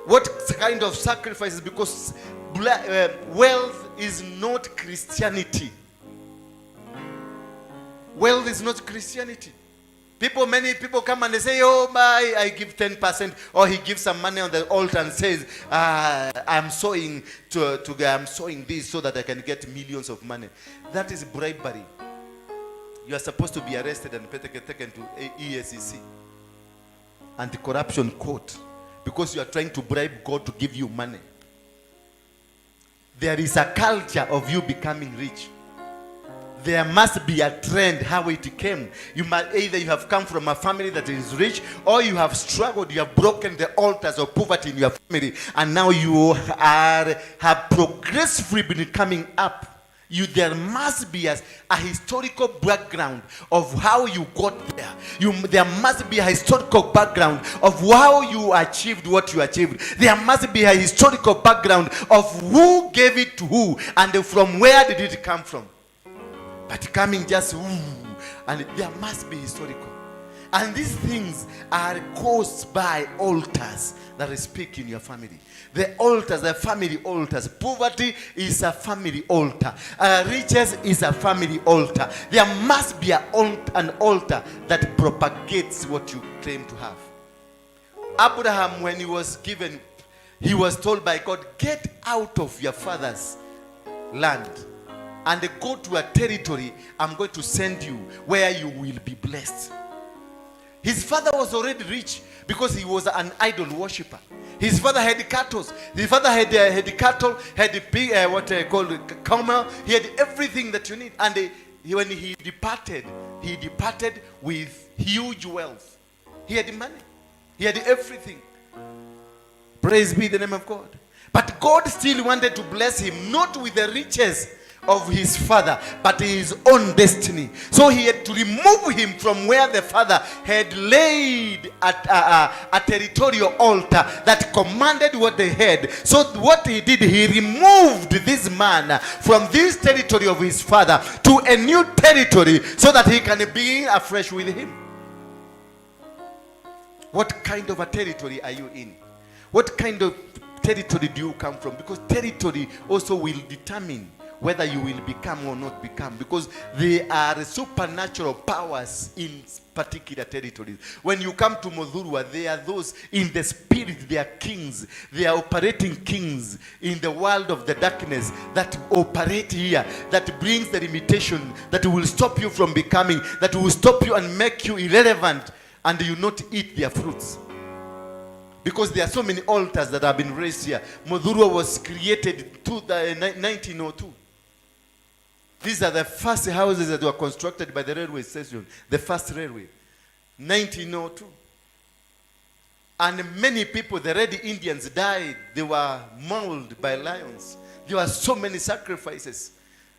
What kind of sacrifices? Because wealth is not Christianity. Wealth is not Christianity. Many people come and they say, oh my, I give 10%, or he gives some money on the altar and says, I'm sowing to I'm sowing this so that I can get millions of money. That is bribery. You are supposed to be arrested and taken to EACC, anti-corruption court, because you are trying to bribe God to give you money. There is a culture of you becoming rich. There must be a trend how it came. You might either you have come from a family that is rich, or you have struggled, you have broken the altars of poverty in your family, and now you have progressively been coming up. There must be a historical background of how you got there. There must be a historical background of how you achieved what you achieved. There must be a historical background of who gave it to who and from where did it come from. But coming just, ooh, and there must be historical. And these things are caused by altars that speak in your family. The altars, the family altars. Poverty is a family altar. Riches is a family altar. There must be an altar that propagates what you claim to have. Abraham, when he was given, he was told by God, get out of your father's land and go to a territory I'm going to send you where you will be blessed. His father was already rich because he was an idol worshipper. His father had cattle. His father had cattle, had a big, what I call camel. He had everything that you need. And when he departed, he departed with huge wealth. He had money. He had everything. Praise be the name of God. But God still wanted to bless him, not with the riches of his father, but his own destiny. So he had to remove him from where the father had laid at a territorial altar that commanded what they had. So what he did, he removed this man from this territory of his father to a new territory so that he can begin afresh with him. What kind of a territory are you in? What kind of territory do you come from? Because territory also will determine whether you will become or not become, because there are supernatural powers in particular territories. When you come to Muthurwa, there are those in the spirit, they are kings, they are operating kings in the world of the darkness that operate here, that brings the limitation, that will stop you from becoming, that will stop you and make you irrelevant, and you not eat their fruits. Because there are so many altars that have been raised here. Muthurwa was created to the 1902. These are the first houses that were constructed by the railway station, the first railway, 1902. And many people, the Red Indians, died. They were mauled by lions. There were so many sacrifices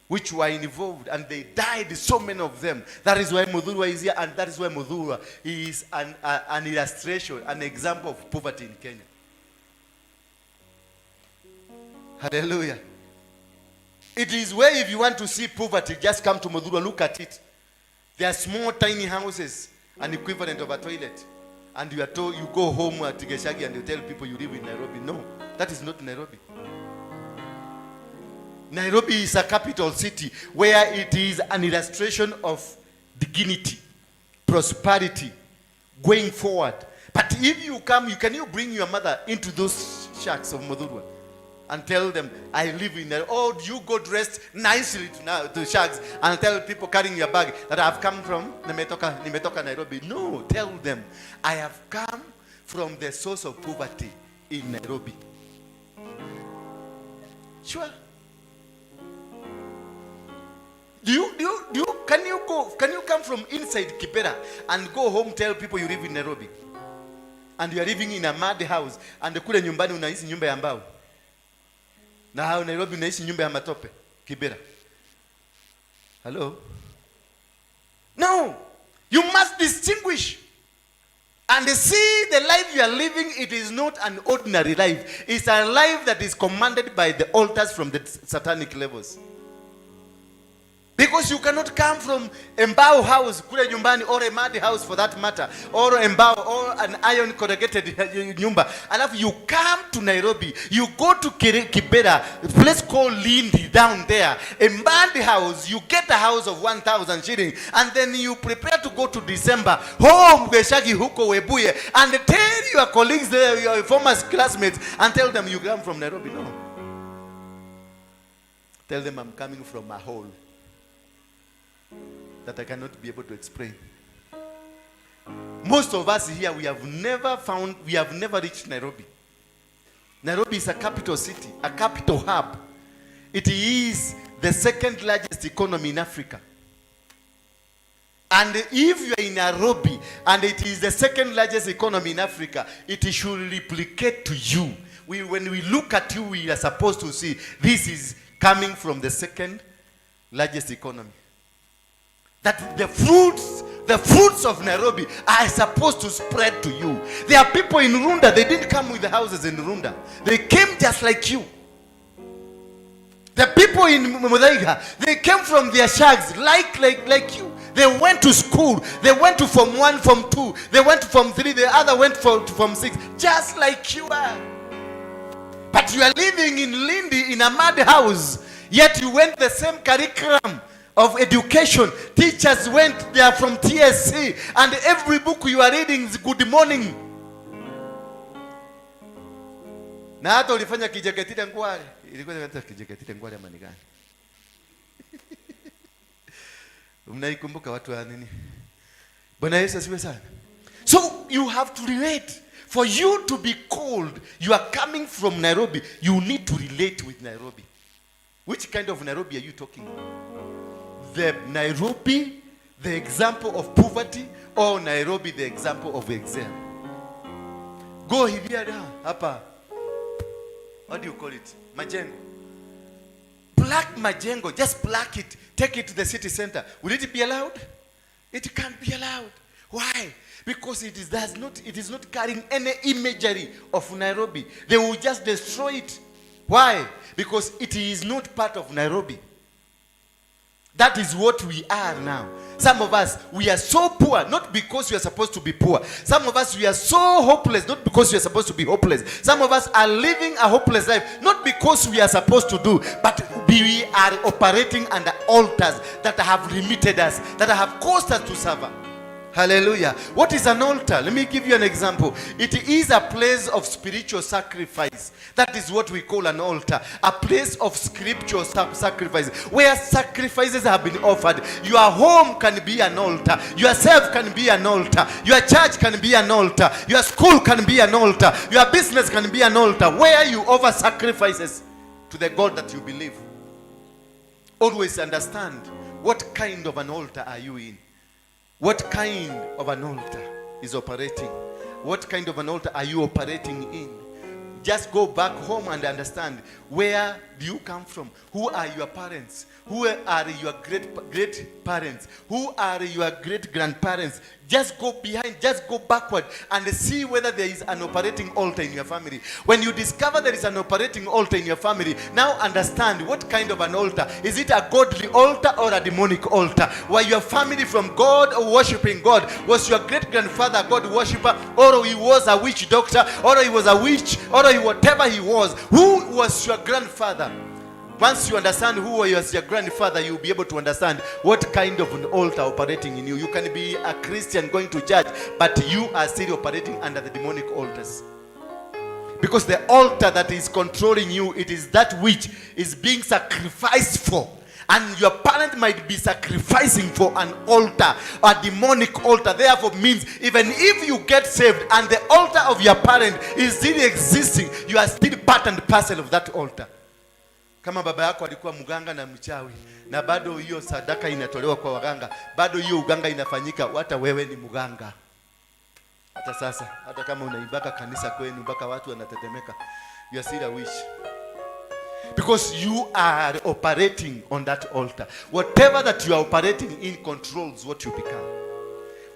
which were involved, and they died, so many of them. That is why Muthurwa is here, and that is why Muthurwa is an illustration, an example of poverty in Kenya. Hallelujah. It is where if you want to see poverty, just come to Muthurwa, look at it. There are small, tiny houses, an equivalent of a toilet. And you are told, you go home at Gachagi and you tell people you live in Nairobi. No, that is not Nairobi. Nairobi is a capital city where it is an illustration of dignity, prosperity, going forward. But if you come, can you bring your mother into those shacks of Muthurwa and tell them, I live in there. Oh, you go dressed nicely to, now, to shacks and tell people carrying your bag that I've come from nimetoka Nairobi. No, tell them, I have come from the source of poverty in Nairobi. Sure. Can you come from inside Kibera and go home, tell people you live in Nairobi? And you are living in a mud house, and kule nyumbani unaishi nyumba ya mbao. Na hao Nairobi unaishi nyumba ya matope, Kibera. Hello? No. You must distinguish and see the life you are living. It is not an ordinary life. It's a life that is commanded by the altars from the satanic levels. Because you cannot come from a mbao house kule nyumbani, or a mud house for that matter, or a mbao or an iron corrugated nyumba. Alafu you come to Nairobi, you go to Kibera, a place called Lindi down there, a mud house, you get a house of 1,000 shilling, and then you prepare to go to December home Geshagi huko Webuye, and tell your colleagues there, your former classmates, and tell them you come from Nairobi. No. Tell them, "I'm coming from a hole that I cannot be able to explain." Most of us here, we have never found, we have never reached Nairobi. Nairobi is a capital city, a capital hub. It is the second largest economy in Africa. And if you are in Nairobi and it is the second largest economy in Africa, it should replicate to you. When we look at you, we are supposed to see this is coming from the second largest economy. That the fruits of Nairobi are supposed to spread to you. There are people in Runda, they didn't come with the houses in Runda. They came just like you. The people in Muthaiga, they came from their shacks like you. They went to school. They went to Form 1, Form 2. They went to Form 3. The other went to Form 6. Just like you are. But you are living in Lindi in a mud house. Yet you went the same curriculum of education. Teachers went there from TSC. And every book you are reading is Good Morning. Na hata ulifanya Kijeketile Ngwale. Ilikuwa inaitwa Kijeketile Ngwale ama ni gani? Mnaikumbuka watu wa nini? Bwana Yesu asifiwe sana. So you have to relate. For you to be called, you are coming from Nairobi. You need to relate with Nairobi. Which kind of Nairobi are you talking? The Nairobi, the example of poverty, or Nairobi, the example of excel? Go here down, hapa. What do you call it? Majengo. Black Majengo, just black it. Take it to the city center. Will it be allowed? It can't be allowed. Why? Because it is not carrying any imagery of Nairobi. They will just destroy it. Why? Because it is not part of Nairobi. That is what we are now. Some of us, we are so poor, not because we are supposed to be poor. Some of us, we are so hopeless, not because we are supposed to be hopeless. Some of us are living a hopeless life, not because we are supposed to do, but we are operating under altars that have limited us, that have caused us to suffer. Hallelujah. What is an altar? Let me give you an example. It is a place of spiritual sacrifice. That is what we call an altar. A place of scriptural sacrifice, where sacrifices have been offered. Your home can be an altar. Yourself can be an altar. Your church can be an altar. Your school can be an altar. Your business can be an altar, where you offer sacrifices to the God that you believe. Always understand, what kind of an altar are you in? What kind of an altar is operating? What kind of an altar are you operating in? Just go back home and understand, where do you come from? Who are your parents? Who are your great great parents? Who are your great grandparents? Just go behind, just go backward and see whether there is an operating altar in your family. When you discover there is an operating altar in your family, now understand what kind of an altar. Is it a godly altar or a demonic altar? Were your family from God or worshiping God? Was your great grandfather a God worshiper, or he was a witch doctor, or he was a witch, or he, whatever he was? Who was your grandfather? Once you understand who was your grandfather, you'll be able to understand what kind of an altar operating in you. You can be a Christian going to church, but you are still operating under the demonic altars. Because the altar that is controlling you, it is that which is being sacrificed for. And your parent might be sacrificing for an altar, a demonic altar. Therefore means even if you get saved and the altar of your parent is still existing, you are still part and parcel of that altar. Kama baba yako alikuwa mganga na mchawi, na bado hiyo sadaka inatolewa kwa waganga, bado hiyo uganga inafanyika, hata wewe ni mganga. Hata sasa, hata kama unaimbaka kanisa kwenu mpaka watu wanatetemeka, you are still a witch. Because you are operating on that altar. Whatever that you are operating in controls what you become.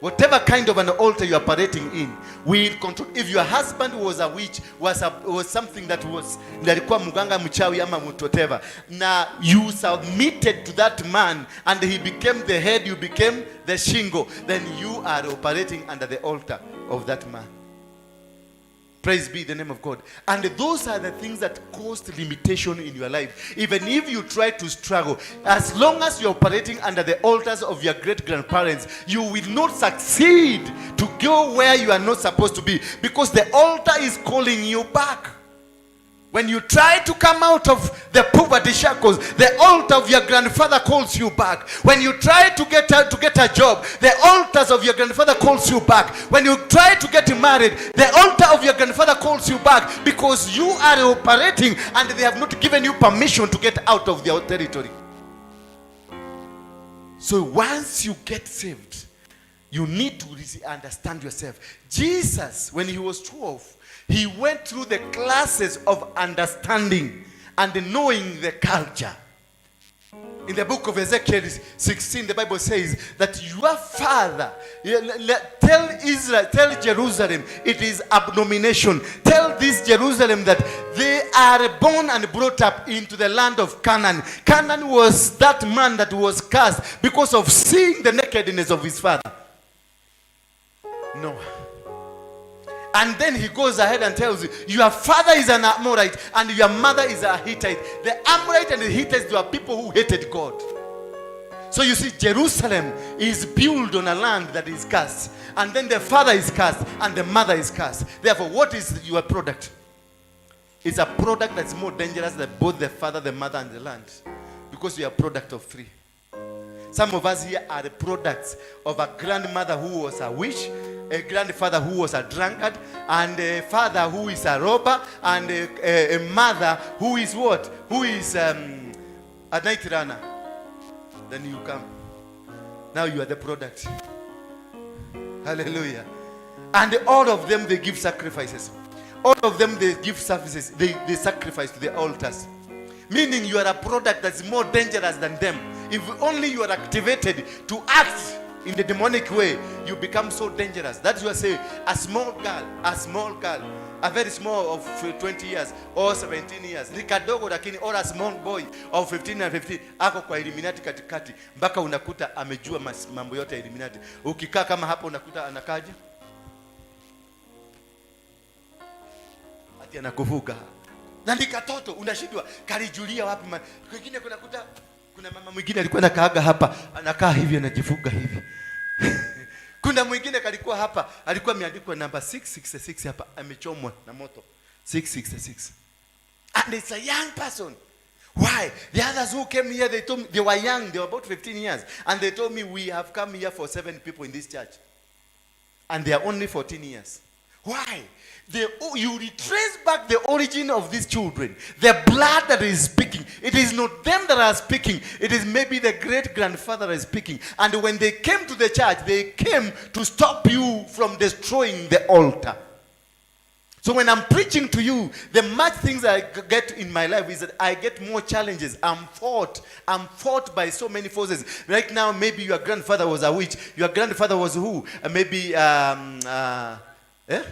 Whatever kind of an altar you are operating in will control. If your husband was a witch, was something that was alikuwa mganga, mchawi ama mtu whatever, na you submitted to that man and he became the head, you became the shingo, then you are operating under the altar of that man. Praise be the name of God. And those are the things that cause limitation in your life. Even if you try to struggle, as long as you're operating under the altars of your great grandparents, you will not succeed to go where you are not supposed to be, because the altar is calling you back. When you try to come out of the poverty shackles, the altar of your grandfather calls you back. When you try to get a job, the altars of your grandfather calls you back. When you try to get married, the altar of your grandfather calls you back, because you are operating and they have not given you permission to get out of their territory. So once you get saved, you need to really understand yourself. Jesus, when he was 12, he went through the classes of understanding and knowing the culture. In the book of Ezekiel 16, the Bible says that your father, tell Israel, tell Jerusalem, it is abomination. Tell this Jerusalem that they are born and brought up into the land of Canaan. Canaan was that man that was cursed because of seeing the nakedness of his father, Noah. And then he goes ahead and tells you, your father is an Amorite and your mother is a Hittite. The Amorite and the Hittites were people who hated God. So you see, Jerusalem is built on a land that is cursed. And then the father is cursed and the mother is cursed. Therefore, what is your product? It's a product that's more dangerous than both the father, the mother, and the land. Because you are a product of three. Some of us here are the products of a grandmother who was a witch, a grandfather who was a drunkard, and a father who is a robber, and a mother who is what? Who is a night runner. Then you come. Now you are the product. Hallelujah. And all of them, they give sacrifices. All of them, they give services. They sacrifice to the altars. Meaning you are a product that's more dangerous than them. If only you are activated to act in the demonic way, you become so dangerous. That's why I say a small girl, a very small of 20 years or 17 years, ni kadogo lakini, or a small boy of 15 and 15, ako kwa Illuminati katikati, mpaka unakuta amejua mambo yote ya Illuminati. Ukikaa kama hapo unakuta anakaja ati anakuvuga na ni katoto, unashindwa kalijulia wapi? Kwingine kunakuta kuna mama mwingine alikuwa anakaaga hapa, anakaa hivi, anajifuga hivi. Kuna mwingine kalikuwa hapa, alikuwa ameandikwa namba 666 hapa, amechomwa na moto 666. And it's a young person. Why? The others who came here, they told me they were young, they were about 15 years, and they told me, "We have come here for seven people in this church." And they are only 14 years. Why? You retrace back the origin of these children, the blood that is speaking. It is not them that are speaking, it is maybe the great grandfather that is speaking. And when they came to the church, they came to stop you from destroying the altar. So when I'm preaching to you, the much things I get in my life is that I get more challenges. I'm fought. I'm fought by so many forces. Right now, maybe your grandfather was a witch. Your grandfather was who? Maybe eh?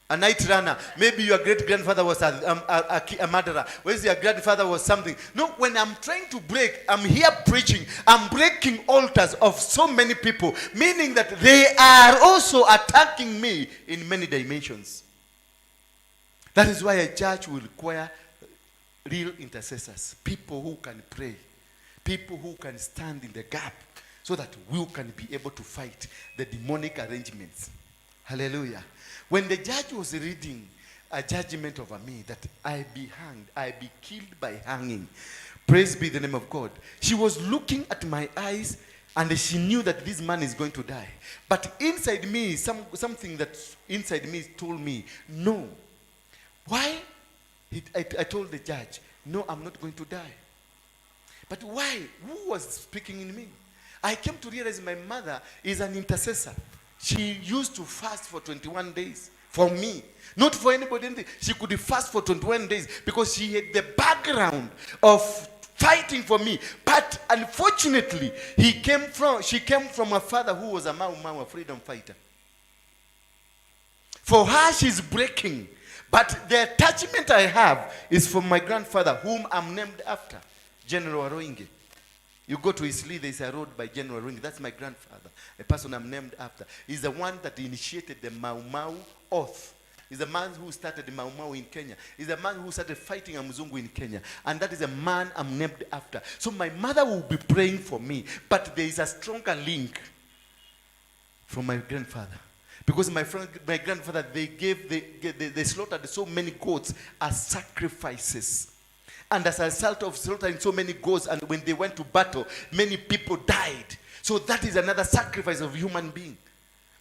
A night runner. Maybe your great grandfather was a murderer. Whereas your grandfather was something. No, when I'm trying to break, I'm here preaching. I'm breaking altars of so many people, meaning that they are also attacking me in many dimensions. That is why a church will require real intercessors, people who can pray, people who can stand in the gap so that we can be able to fight the demonic arrangements. Hallelujah. When the judge was reading a judgment over me that I be hanged, I be killed by hanging. Praise be the name of God. She was looking at my eyes and she knew that this man is going to die. But inside me, something that inside me told me, "No." Why? I told the judge, "No, I'm not going to die." But why? Who was speaking in me? I came to realize my mother is an intercessor. She used to fast for 21 days for me, not for anybody. She could fast for 21 days because she had the background of fighting for me. But unfortunately, he came from, she came from a father who was a Mau Mau, a freedom fighter. For her, she's breaking. But the attachment I have is from my grandfather, whom I'm named after, General Waruinge. You go to Isli, there is a road by General Waruinge. That's my grandfather, a person I'm named after. He's the one that initiated the Mau Mau oath. He's the man who started the Mau Mau in Kenya. He's the man who started fighting a Mzungu in Kenya. And that is a man I'm named after. So my mother will be praying for me, but there is a stronger link from my grandfather. Because my grandfather, they gave, they slaughtered so many goats as sacrifices. And as a result of slaughtering so many goats, and when they went to battle, many people died. So that is another sacrifice of human being.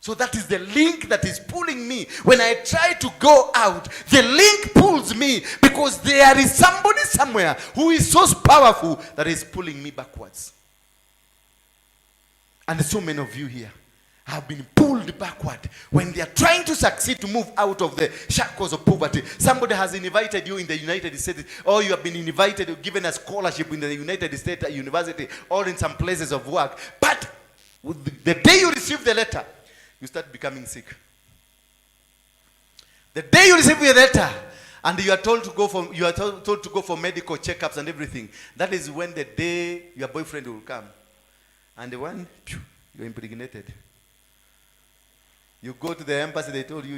So that is the link that is pulling me. When I try to go out, the link pulls me because there is somebody somewhere who is so powerful that is pulling me backwards. And so many of you here have been pulled backward when they are trying to succeed to move out of the shackles of poverty. Somebody has invited you in the United States, or you have been invited, given a scholarship in the United States University, or in some places of work. But the day you receive the letter, you start becoming sick. The day you receive your letter, and you are told to go for, you are told to go for medical checkups and everything, that is when the day your boyfriend will come. And the one, phew, you're impregnated. You go to the embassy, they told you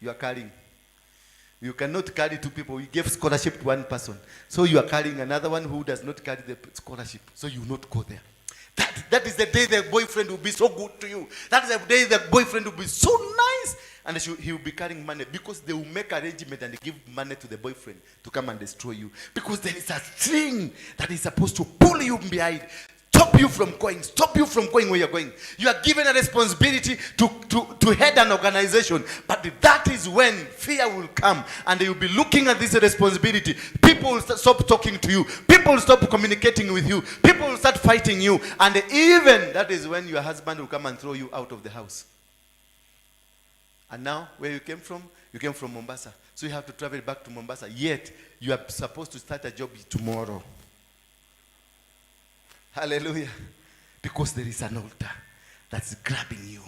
you are carrying. You cannot carry two people. You gave scholarship to one person. So you are carrying another one who does not carry the scholarship. So you will not go there. That is the day the boyfriend will be so good to you. That is the day the boyfriend will be so nice. And he will be carrying money because they will make arrangement and give money to the boyfriend to come and destroy you. Because there is a string that is supposed to pull you behind. Stop you from going, stop you from going where you're going. You are given a responsibility to head an organization, but that is when fear will come and you'll be looking at this responsibility. People will stop talking to you. People will stop communicating with you. People will start fighting you. And even that is when your husband will come and throw you out of the house. And now, where you came from? You came from Mombasa. So you have to travel back to Mombasa. Yet, you are supposed to start a job tomorrow. Hallelujah. Because there is an altar that's grabbing you.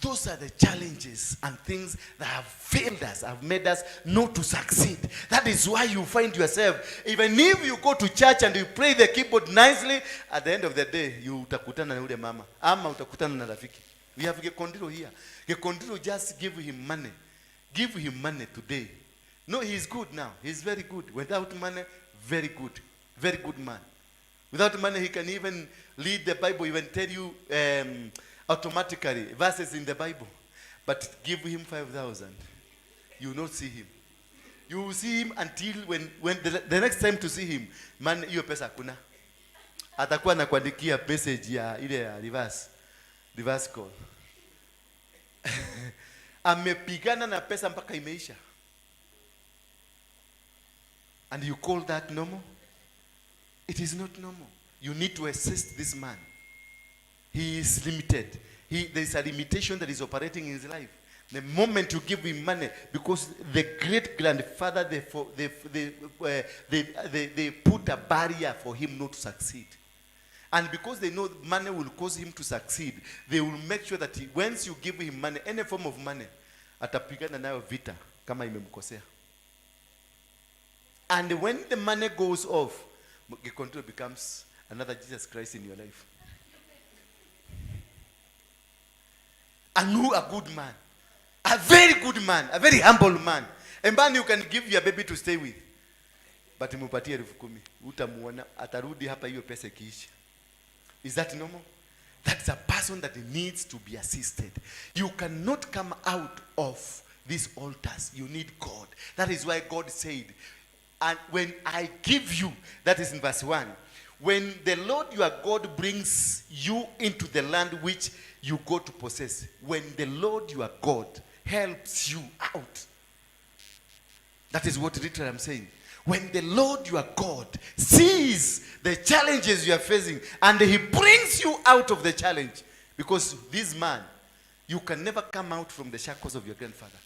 Those are the challenges and things that have failed us, have made us not to succeed. That is why you find yourself, even if you go to church and you play the keyboard nicely, at the end of the day, you utakutana na yule mama ama utakutana na rafiki. We have Gekondiro here. Gekondiro, just give him money. Give him money today. No, he's good now. He's very good. Without money, very good. Very good man. Without money, he can even read the Bible, even tell you automatically verses in the Bible. But give him 5,000, you will not see him. You will see him until when the next time to see him, man, hiyo pesa hakuna. Atakuwa anakuandikia message ya ile ya reverse call. Amepigana na pesa mpaka imeisha. And you call that normal? It is not normal. You need to assist this man. He is limited. There is a limitation that is operating in his life. The moment you give him money, because the great grandfather, they put a barrier for him not to succeed. And because they know money will cause him to succeed, they will make sure that once you give him money, any form of money, atapigana nayo vita kama imemkosea. And when the money goes off, the control becomes another Jesus Christ in your life. And who a good man. A very good man. A very humble man. A man you can give your baby to stay with. But mupatie 10,000. Utamuona, atarudi hapa hiyo pesa ikiisha. Is that normal? That's a person that needs to be assisted. You cannot come out of these altars. You need God. That is why God said, and when I give you, that is in verse 1, when the Lord your God brings you into the land which you go to possess, when the Lord your God helps you out. That is what literally I'm saying. When the Lord your God sees the challenges you are facing and he brings you out of the challenge, because this man, you can never come out from the shackles of your grandfather.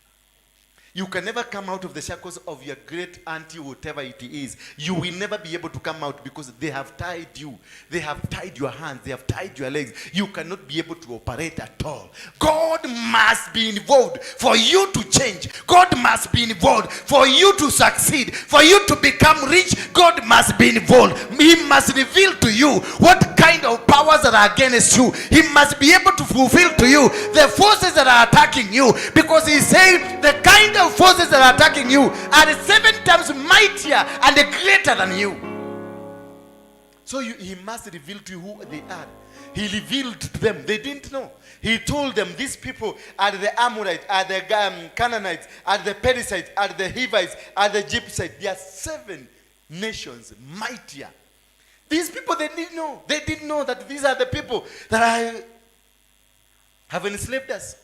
You can never come out of the shackles of your great auntie, whatever it is. You will never be able to come out because they have tied you. They have tied your hands. They have tied your legs. You cannot be able to operate at all. God must be involved for you to change. God must be involved for you to succeed. For you to become rich, God must be involved. He must reveal to you what kind of powers that are against you. He must be able to fulfill to you the forces that are attacking you, because he's saying the kind of forces that are attacking you are seven times mightier and greater than you. So he must reveal to you who they are. He revealed to them. They didn't know. He told them these people are the Amorites, are the Canaanites, are the Perizzites, are the Hivites, are the Jebusites. There are seven nations mightier. These people, they didn't know. They didn't know that these are the people that have enslaved us.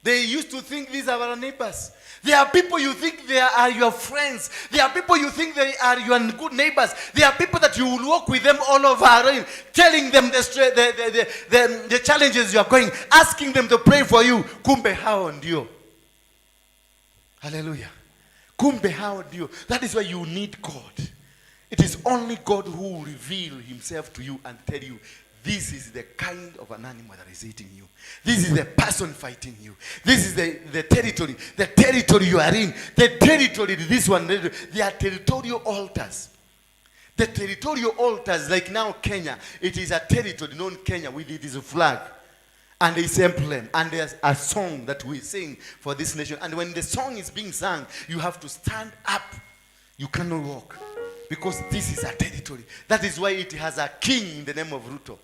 They used to think these are our neighbors. There are people you think they are your friends. There are people you think they are your good neighbors. There are people that you will walk with them all over, telling them the challenges you are going, asking them to pray for you. Kumbe hao ndio. Hallelujah. Kumbe hao ndio. That is why you need God. It is only God who will reveal himself to you and tell you, this is the kind of an animal that is eating you. This is the person fighting you. This is the territory. The territory you are in. The territory, this one. They are territorial altars. The territorial altars, like now Kenya, it is a territory known Kenya with its flag and its emblem. And there's a song that we sing for this nation. And when the song is being sung, you have to stand up. You cannot walk. Because this is a territory. That is why it has a king in the name of Ruto.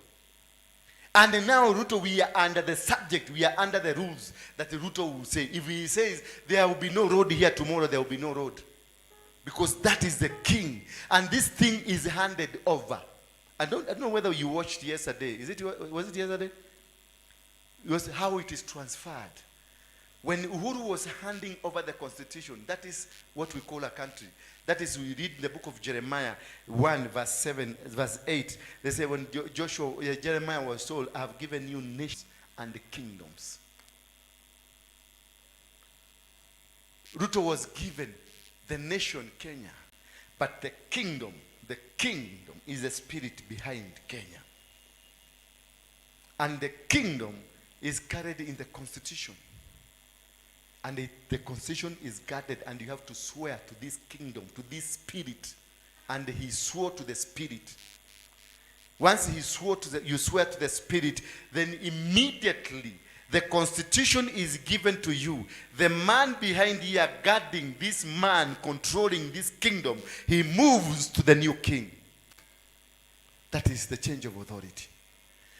And now Ruto, we are under the subject, we are under the rules that Ruto will say. If he says there will be no road here tomorrow, there will be no road. Because that is the king. And this thing is handed over. I don't know whether you watched yesterday. Was it yesterday? It was how it is transferred. When Uhuru was handing over the constitution, that is what we call a country. That is, we read in the book of Jeremiah 1, verse 7, verse 8. They say, when Jeremiah was told, "I have given you nations and kingdoms." Ruto was given the nation Kenya, but the kingdom is the spirit behind Kenya. And the kingdom is carried in the constitution. And the constitution is guarded, and you have to swear to this kingdom, to this spirit. And he swore to the spirit. Once he swore to the, you swear to the spirit, then immediately the constitution is given to you. The man behind here guarding this man, controlling this kingdom, he moves to the new king. That is the change of authority.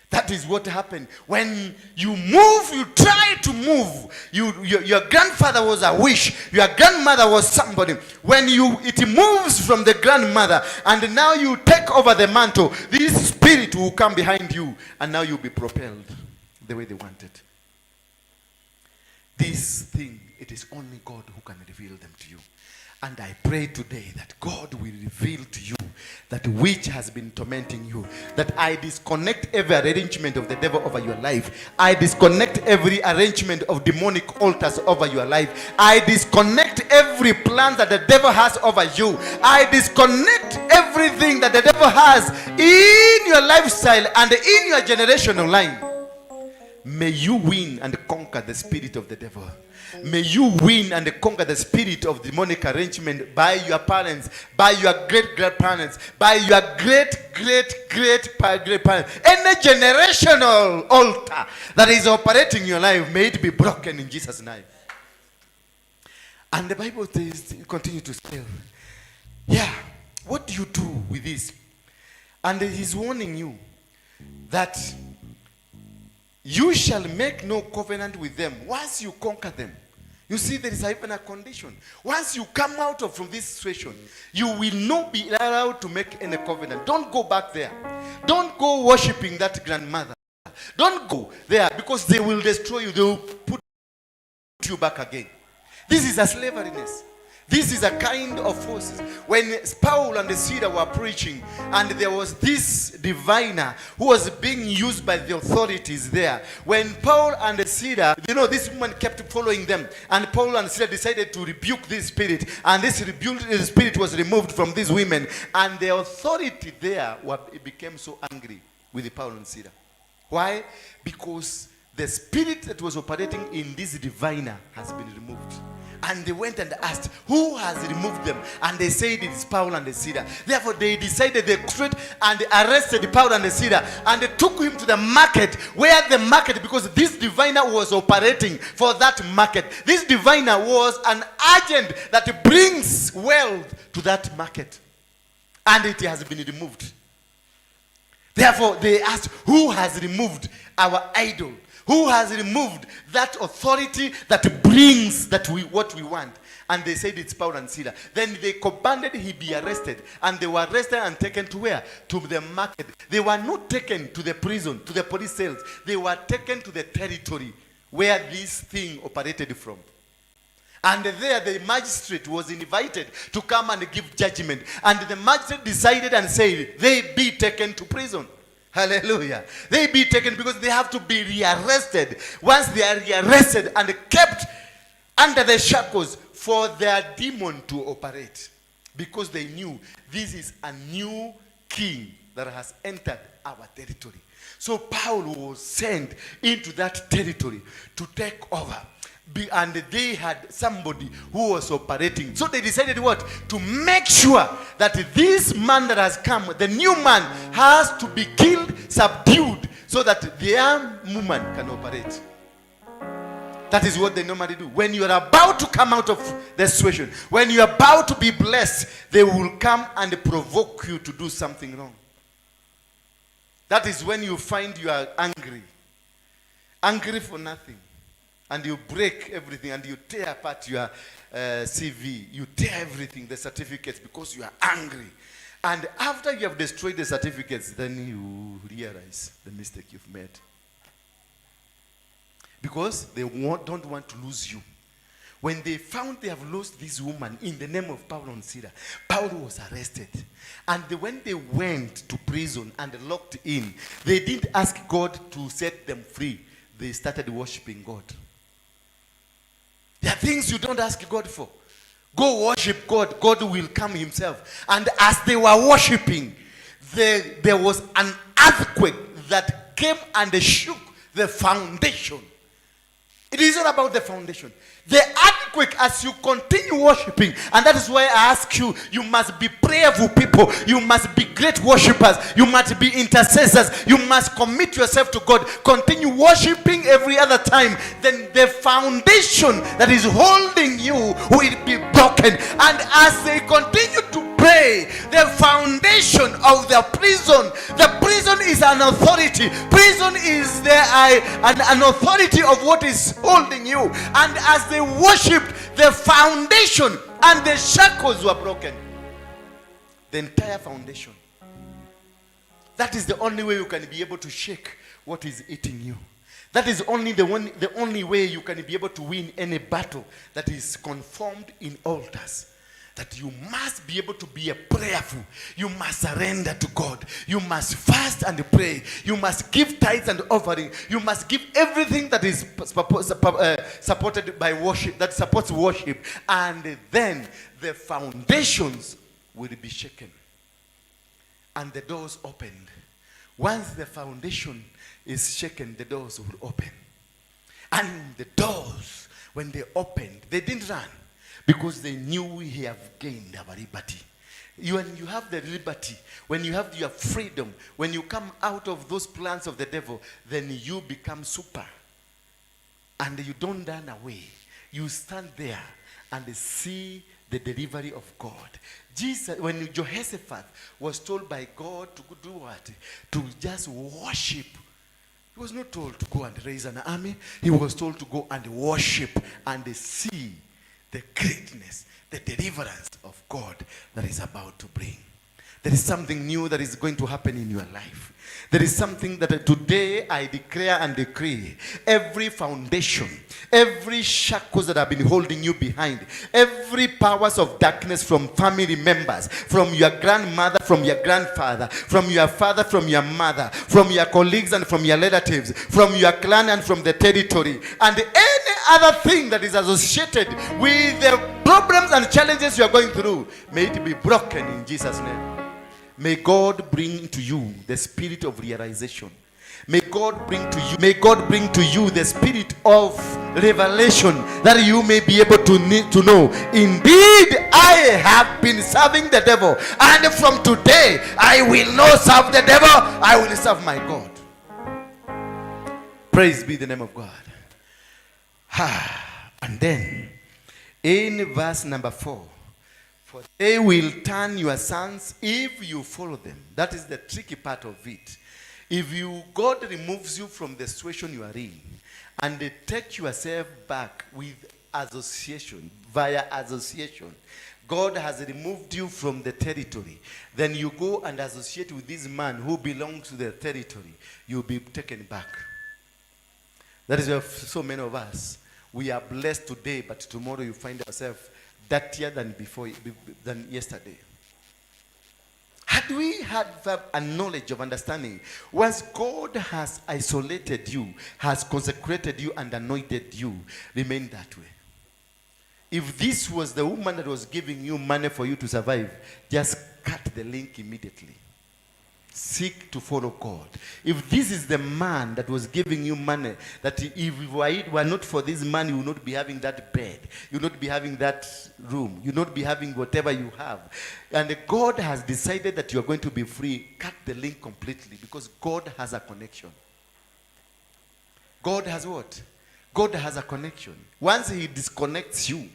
That is what happened. When you move, you try to move. Your grandfather was a witch. Your grandmother was somebody. When it moves from the grandmother and now you take over the mantle, this spirit will come behind you and now you'll be propelled the way they wanted. This thing, it is only God who can reveal them to you. And I pray today that God will reveal to you that which has been tormenting you. That I disconnect every arrangement of the devil over your life. I disconnect every arrangement of demonic altars over your life. I disconnect every plan that the devil has over you. I disconnect everything that the devil has in your lifestyle and in your generational line. May you win and conquer the spirit of the devil. May you win and conquer the spirit of demonic arrangement by your parents, by your great grandparents, by your great great great great parents. Any generational altar that is operating in your life, may it be broken in Jesus' name. And the Bible says, continue to say, yeah, what do you do with this? And he's warning you that you shall make no covenant with them once you conquer them. You see, there is even a condition. Once you come out of from this situation, you will not be allowed to make any covenant. Don't go back there. Don't go worshiping that grandmother. Don't go there because they will destroy you. They will put you back again. This is a slaveryness. This is a kind of forces. When Paul and Sila were preaching, and there was this diviner who was being used by the authorities there. When Paul and Sila, this woman kept following them, and Paul and Sila decided to rebuke this spirit, and this rebuke spirit was removed from these women, and the authority there became so angry with Paul and Sila. Why? Because the spirit that was operating in this diviner has been removed. And they went and asked, who has removed them? And they said it's Paul and Sila. Therefore, they decided, they straight and arrested Paul and Sila. And they took him to the market, where the market, because this diviner was operating for that market. This diviner was an agent that brings wealth to that market. And it has been removed. Therefore, they asked, who has removed our idol? Who has removed that authority that brings what we want? And they said it's Paul and Sila. Then they commanded he be arrested. And they were arrested and taken to where? To the market. They were not taken to the prison, to the police cells. They were taken to the territory where this thing operated from. And there the magistrate was invited to come and give judgment. And the magistrate decided and said, they be taken to prison. Hallelujah. They be taken because they have to be rearrested. Once they are rearrested and kept under the shackles for their demon to operate. Because they knew this is a new king that has entered our territory. So Paul was sent into that territory to take over. And they had somebody who was operating. So they decided what? To make sure that this man that has come, the new man, has to be killed, subdued, so that their woman can operate. That is what they normally do. When you are about to come out of the situation, when you are about to be blessed, they will come and provoke you to do something wrong. That is when you find you are angry. Angry for nothing. And you break everything and you tear apart your CV. You tear everything, the certificates, because you are angry. And after you have destroyed the certificates, then you realize the mistake you've made. Because they don't want to lose you. When they found they have lost this woman in the name of Paul and Sila, Paul was arrested. And when they went to prison and locked in, they didn't ask God to set them free. They started worshiping God. There are things you don't ask God for. Go worship God. God will come himself. And as they were worshiping, there was an earthquake that came and shook the foundation. It is not about the foundation. The earthquake, as you continue worshiping, and that is why I ask you, you must be prayerful people. You must be great worshipers. You must be intercessors. You must commit yourself to God. Continue worshiping every other time. Then the foundation that is holding you will be broken. And as they continue to pray, the foundation of the prison, the prison is an authority. Prison is an authority of what is holding you. And as they worshipped, the foundation and the shackles were broken. The entire foundation. That is the only way you can be able to shake what is eating you. That is only the only way you can be able to win any battle that is conformed in altars. That you must be able to be a prayerful. You must surrender to God. You must fast and pray. You must give tithes and offering. You must give everything that is supported by worship, that supports worship. And then the foundations will be shaken. And the doors opened. Once the foundation is shaken, the doors will open. And the doors, when they opened, they didn't run. Because they knew we have gained our liberty. When you have the liberty, when you have your freedom, when you come out of those plans of the devil, then you become super. And you don't run away. You stand there and see the delivery of God. Jesus, when Jehoshaphat was told by God to do what? To just worship. He was not told to go and raise an army. He was told to go and worship and see the greatness, the deliverance of God that is about to bring. There is something new that is going to happen in your life. There is something that today I declare and decree. Every foundation, every shackles that have been holding you behind, every powers of darkness from family members, from your grandmother, from your grandfather, from your father, from your mother, from your colleagues and from your relatives, from your clan and from the territory, and any other thing that is associated with the problems and challenges you are going through, may it be broken in Jesus' name. May God bring to you the spirit of realization. May God bring to you the spirit of revelation, that you may be able to know, indeed, I have been serving the devil, and from today, I will not serve the devil, I will serve my God. Praise be the name of God. And then, in verse number 4, for they will turn your sons if you follow them. That is the tricky part of it. If you God removes you from the situation you are in, and they take yourself back with association, via association, God has removed you from the territory. Then you go and associate with this man who belongs to the territory. You'll be taken back. That is why so many of us, we are blessed today, but tomorrow you find yourself dirtier than before, than yesterday. Had we had a knowledge of understanding, once God has isolated you, has consecrated you and anointed you, remain that way. If this was the woman that was giving you money for you to survive, just cut the link immediately. Seek to follow God. If this is the man that was giving you money, that if it were not for this man, you would not be having that bed, you would not be having that room, you would not be having whatever you have. And God has decided that you are going to be free. Cut the link completely, because God has a connection. God has what? God has a connection. Once he disconnects you,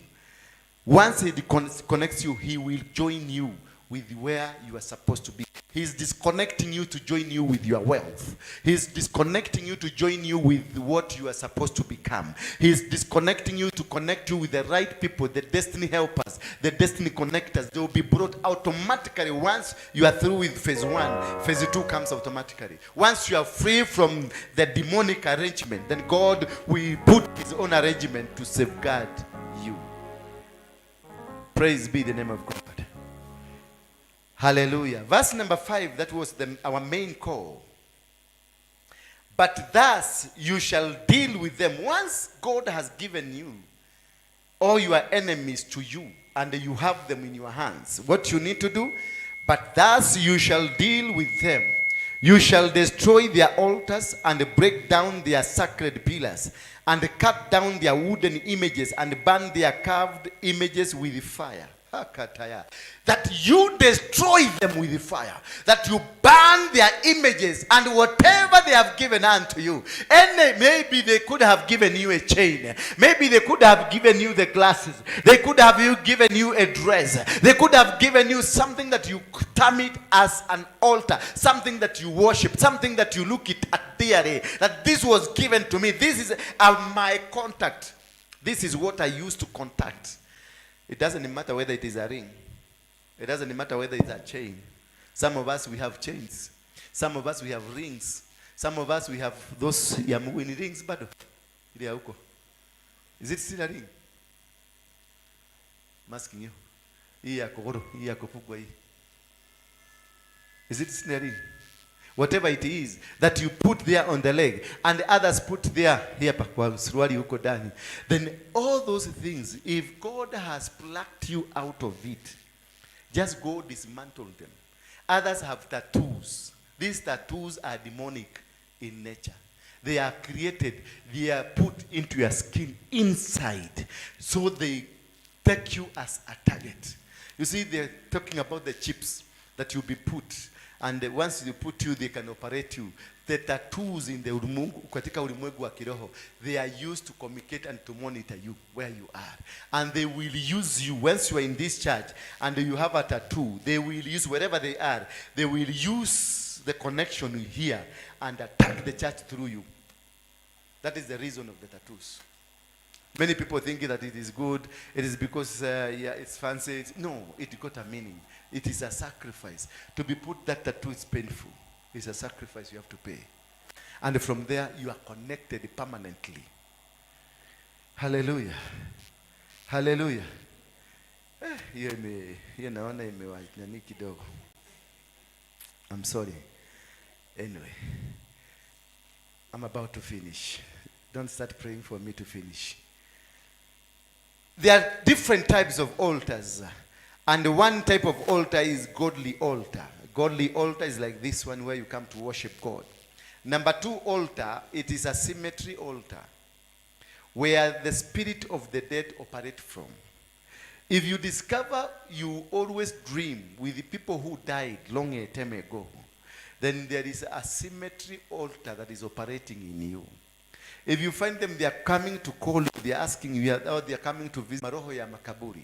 once he disconnects you, he will join you with where you are supposed to be. He's disconnecting you to join you with your wealth. He's disconnecting you to join you with what you are supposed to become. He's disconnecting you to connect you with the right people, the destiny helpers, the destiny connectors. They will be brought automatically once you are through with phase 1. Phase 2 comes automatically. Once you are free from the demonic arrangement, then God will put his own arrangement to safeguard you. Praise be the name of God. Hallelujah. Verse number 5, that was our main call. But thus you shall deal with them. Once God has given you all your enemies to you, and you have them in your hands, what you need to do? But thus you shall deal with them. You shall destroy their altars and break down their sacred pillars, and cut down their wooden images and burn their carved images with fire. Hakataya. That you destroy them with fire, that you burn their images and whatever they have given unto you. And maybe they could have given you a chain, maybe they could have given you the glasses, they could have given you a dress, they could have given you something that you term it as an altar, something that you worship, something that you look at dearly, that this was given to me, this is my contact, this is what I used to contact. It doesn't matter whether it is a ring. It doesn't matter whether it's a chain. Some of us, we have chains. Some of us, we have rings. Some of us, we have those ya mguuni rings bado. Ile ya huko. Is it still a ring? I'm asking you. Hii ya kogoro, hii ya kupugwa hii. Is it still a ring? Whatever it is that you put there on the leg and others put there here kwa suruali huko ndani, then all those things, if God has plucked you out of it, just go dismantle them. Others have tattoos. These tattoos are demonic in nature. They are created, they are put into your skin inside, so they take you as a target. You see, they're talking about the chips that you'll be put, and once they put you, they can operate you. The tattoos in the ulimwengu, katika ulimwengu wa kiroho, they are used to communicate and to monitor you where you are. And they will use you once you are in this church and you have a tattoo. They will use wherever they are. They will use the connection here and attack the church through you. That is the reason of the tattoos. Many people think that it is good. It is because yeah, it's fancy. No, it got a meaning. It is a sacrifice. To be put that tattoo is painful. It's a sacrifice you have to pay. And from there, you are connected permanently. Hallelujah. Hallelujah. Eh, hiyo naona imewa nani kidogo. I'm sorry. Anyway, I'm about to finish. Don't start praying for me to finish. There are different types of altars. And one type of altar is godly altar. Godly altar is like this one where you come to worship God. Number two altar, it is a cemetery altar where the spirit of the dead operate from. If you discover you always dream with the people who died long a time ago, then there is a cemetery altar that is operating in you. If you find them, they are coming to call you, they are asking you, or they are coming to visit maroho ya makaburi.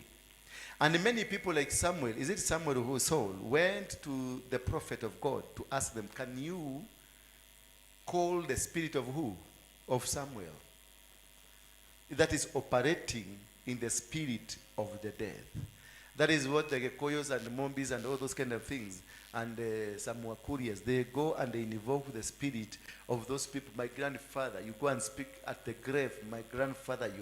And many people like Samuel, is it Samuel who Saul, went to the prophet of God to ask them, "Can you call the spirit of who? Of Samuel?" That is operating in the spirit of the dead. That is what the Gikuyus and the Mumbis and all those kind of things, and some Wakurias, they go and they invoke the spirit of those people. "My grandfather," you go and speak at the grave. "My grandfather,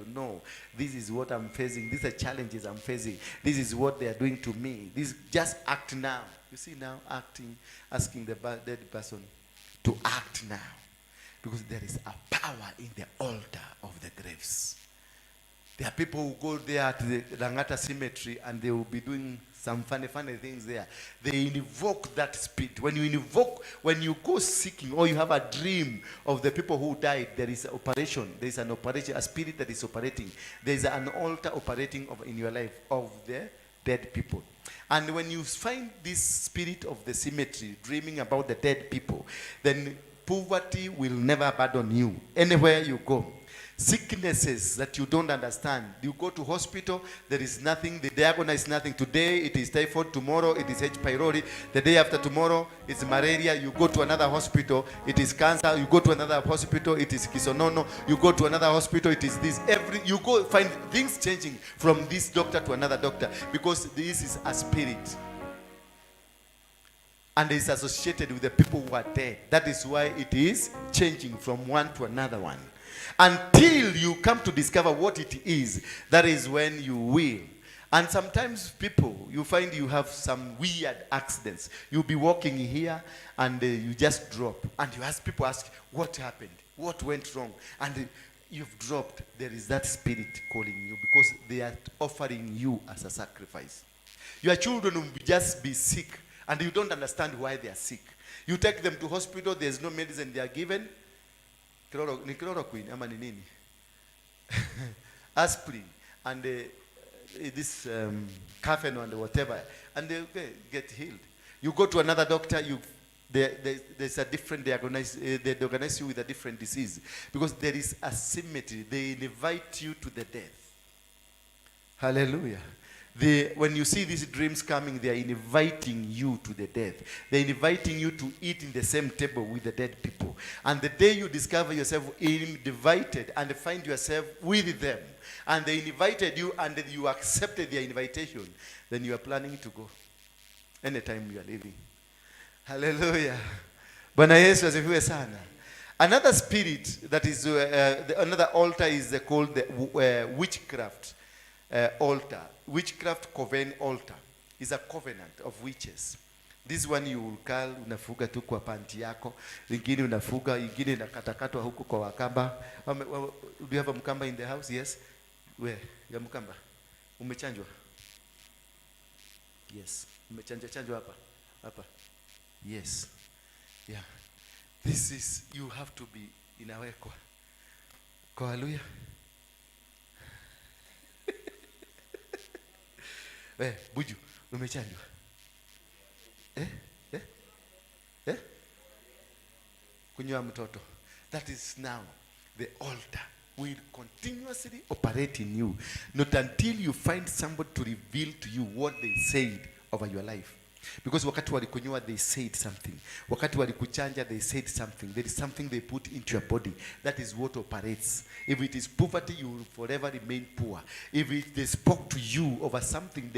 this is what I'm facing. These are challenges I'm facing. This is what they are doing to me. This, just act now." You see now, acting, asking the dead person to act now. Because there is a power in the altar of the graves. There are people who go there at the Langata Cemetery and they will be doing some funny, funny things there. They invoke that spirit. When you invoke, when you go seeking or you have a dream of the people who died, there is an operation. There is an operation, a spirit that is operating. There is an altar operating in your life of the dead people. And when you find this spirit of the cemetery dreaming about the dead people, then poverty will never abandon you anywhere you go. Sicknesses that you don't understand. You go to hospital, there is nothing, they diagnose nothing. Today it is typhoid, tomorrow it is H. pylori, the day after tomorrow it's malaria. You go to another hospital, it is cancer. You go to another hospital, it is kisonono. You go to another hospital, it is this. Every you go find things changing from this doctor to another doctor because this is a spirit and is associated with the people who are dead. That is why it is changing from one to another one. Until you come to discover what it is, that is when you will. And sometimes people, you find you have some weird accidents. You'll be walking here and you just drop. And you ask people, ask, "What happened? What went wrong?" And you've dropped. There is that spirit calling you because they are offering you as a sacrifice. Your children will just be sick and you don't understand why they are sick. You take them to hospital, there's no medicine they are given. Ni chloroquine ama ni nini? Aspirin and this caffeine and whatever, and they get healed. You go to another doctor, you there, there, there's a different diagnose, they diagnose you with a different disease because there is a cemetery. They invite you to the death. Hallelujah. When you see these dreams coming, they are inviting you to the death. They're inviting you to eat in the same table with the dead people. And the day you discover yourself invited and find yourself with them, and they invited you and you accepted their invitation, then you are planning to go anytime you are leaving. Hallelujah. Bwana Yesu asifiwe sana. Another spirit that is, another altar is called the witchcraft altar. Witchcraft coven altar is a covenant of witches. This one you will call, unafunga tu kwa panti yako, ingine unafunga, ingine inakatakatwa huku kwa Wakamba. Do you have a Mkamba in the house? Yes. Where? Ya Mkamba. Umechanjwa? Yes. Umechanjwa chanjwa hapa. Hapa. Yes. Yeah. This is, you have to be inawekwa. Kwa Haleluya. Eh, Buju, umechanjwa? Eh? Eh? Eh? Kunyoa mtoto. That is now the altar will continuously operate in you, not until you find somebody to reveal to you what they said over your life. Because wakati walikunyoa, they said something. Wakati walikuchanja, they said something. There is something they put into your body. That is what operates. If it is poverty, you will forever remain poor. If they spoke to you over something,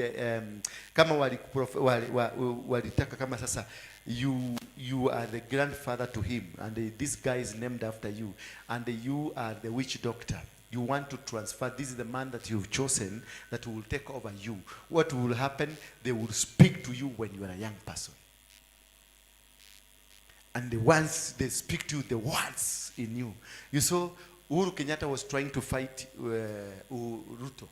kama walitaka kama sasa you are the grandfather to him, and this guy is named after you, and you are the witch doctor. You want to transfer. This is the man that you've chosen that will take over you. What will happen? They will speak to you when you are a young person. And the ones they speak to you, the words in you. You saw Uhuru Kenyatta was trying to fight Ruto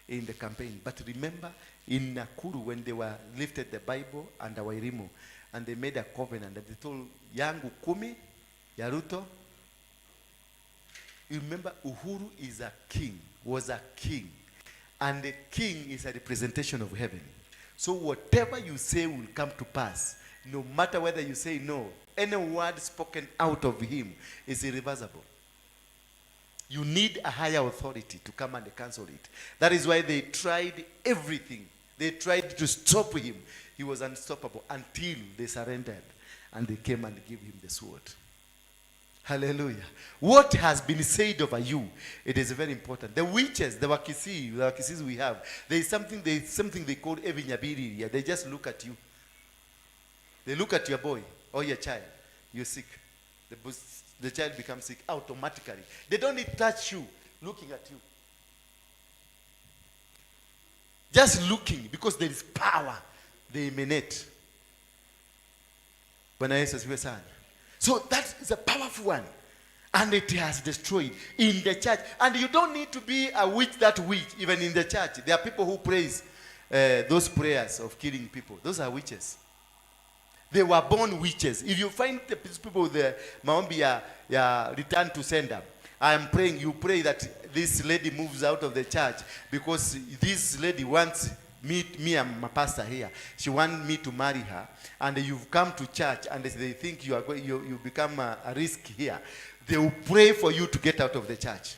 in the campaign. But remember, in Nakuru, when they were lifted the Bible and the Wairimu, and they made a covenant, and they told yangu 10 ya Ruto. You remember, Uhuru is a king, was a king. And the king is a representation of heaven. So whatever you say will come to pass. No matter whether you say no, any word spoken out of him is irreversible. You need a higher authority to come and cancel it. That is why they tried everything. They tried to stop him. He was unstoppable until they surrendered and they came and gave him the sword. Hallelujah. What has been said over you, it is very important. The witches, the Wakisis we have, there is something they call evinyabiri. They just look at you. They look at your boy or your child. You're sick. The child becomes sick automatically. They don't need to touch you, looking at you. Just looking, because there is power they emanate. Bwana Yesu asifiwe sana. So that is a powerful one. And it has destroyed in the church. And you don't need to be a witch, that witch, even in the church. There are people who praise those prayers of killing people. Those are witches. They were born witches. If you find the people with the maombi ya return to sender, I am praying, you pray that this lady moves out of the church because this lady wants me and my pastor here. She wants me to marry her. And you've come to church and they think you are going, you become a risk here. They will pray for you to get out of the church.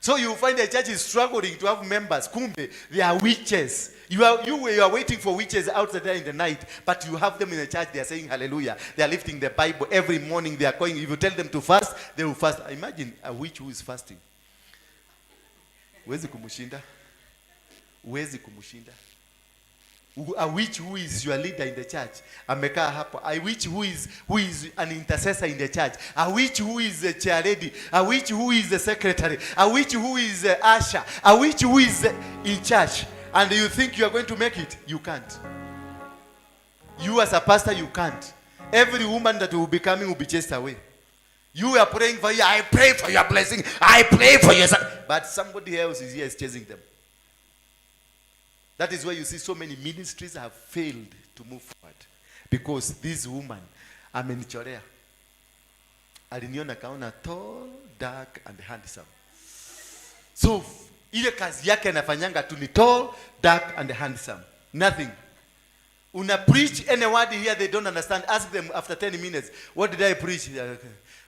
So you find the church is struggling to have members. Kumbe, they are witches. You are waiting for witches outside there in the night, but you have them in the church. They are saying hallelujah. They are lifting the Bible every morning. They are going. If you tell them to fast, they will fast. Imagine a witch who is fasting. Huwezi kumshinda. Huwezi kumshinda. A witch who is your leader in the church, amekaa hapo. A witch who is an intercessor in the church. A witch who is a chair lady. A witch who is a secretary. A witch who is a usher. A witch who is in church. And you think you are going to make it? You can't. You as a pastor, you can't. Every woman that will be coming will be chased away. You are praying for you. I pray for your blessing. I pray for your son. But somebody else is here is chasing them. That is why you see so many ministries have failed to move forward. Because this woman, amenichorea. Aliniona kaona tall, dark and handsome. So ile kazi yake anafanyanga tu ni tall, dark and handsome. Nothing. Una preach any word here they don't understand. Ask them after 10 minutes, "What did I preach?"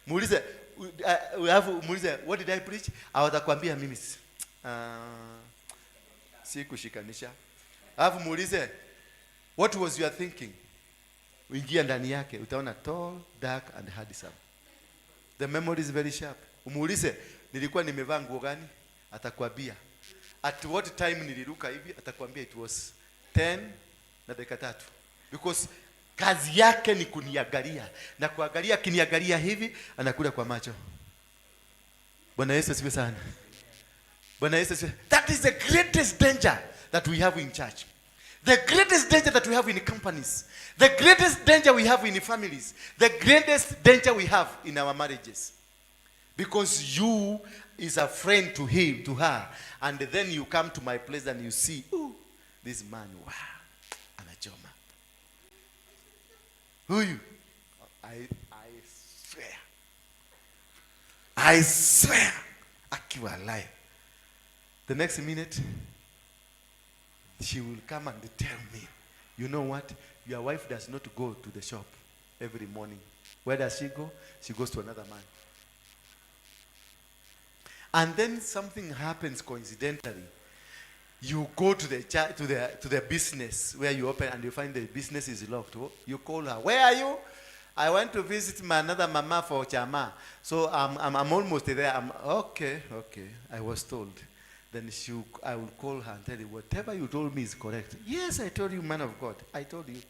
Muulize, alafu muulize, "What did I preach?" Awatakwambia mimi sikushikanisha. Alafu muulize, "What was your thinking?" Uingia ndani yake utaona tall, dark and handsome. The memory is very sharp. Umuulize, "Nilikuwa nimevaa nguo gani?" Atakwambia. At what time niliruka hivi? Atakwambia it was 10 na dakika 3. Because kazi yake ni kuniangalia na kuangalia, akiniangalia hivi anakula kwa macho. Bwana Yesu asifiwe sana. Bwana Yesu asifiwe. That is the greatest danger that we have in church. The greatest danger that we have in companies. The greatest danger we have in families. The greatest danger we have in our marriages. Because you is a friend to him, to her. And then you come to my place and you see, ooh, this man, wow, anachoma. Huyu, I swear. I swear, akiwa alive. The next minute, she will come and tell me, "You know what? Your wife does not go to the shop every morning. Where does she go? She goes to another man." And then something happens coincidentally. You go to the church, to the business where you open, and you find the business is locked. You call her. "Where are you?" "I went to visit my another mama for chama. So I'm almost there." "I'm okay. I was told." Then I will call her and tell you, "Whatever you told me is correct." "Yes, I told you, man of God. I told you.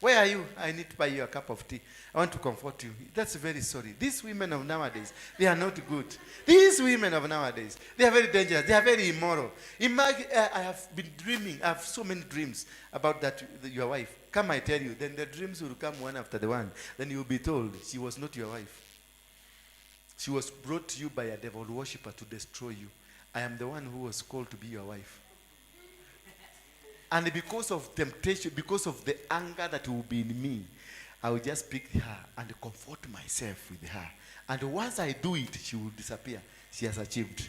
Where are you? I need to buy you a cup of tea. I want to comfort you. That's very sorry. These women of nowadays, they are not good. These women of nowadays, they are very dangerous. They are very immoral. Imagine, I have been dreaming. I have so many dreams about that, your wife. Come, I tell you." Then the dreams will come one after the one. Then you will be told she was not your wife. She was brought to you by a devil worshipper to destroy you. I am the one who was called to be your wife. And because of temptation, because of the anger that will be in me, I will just pick her and comfort myself with her. And once I do it, she will disappear. She has achieved.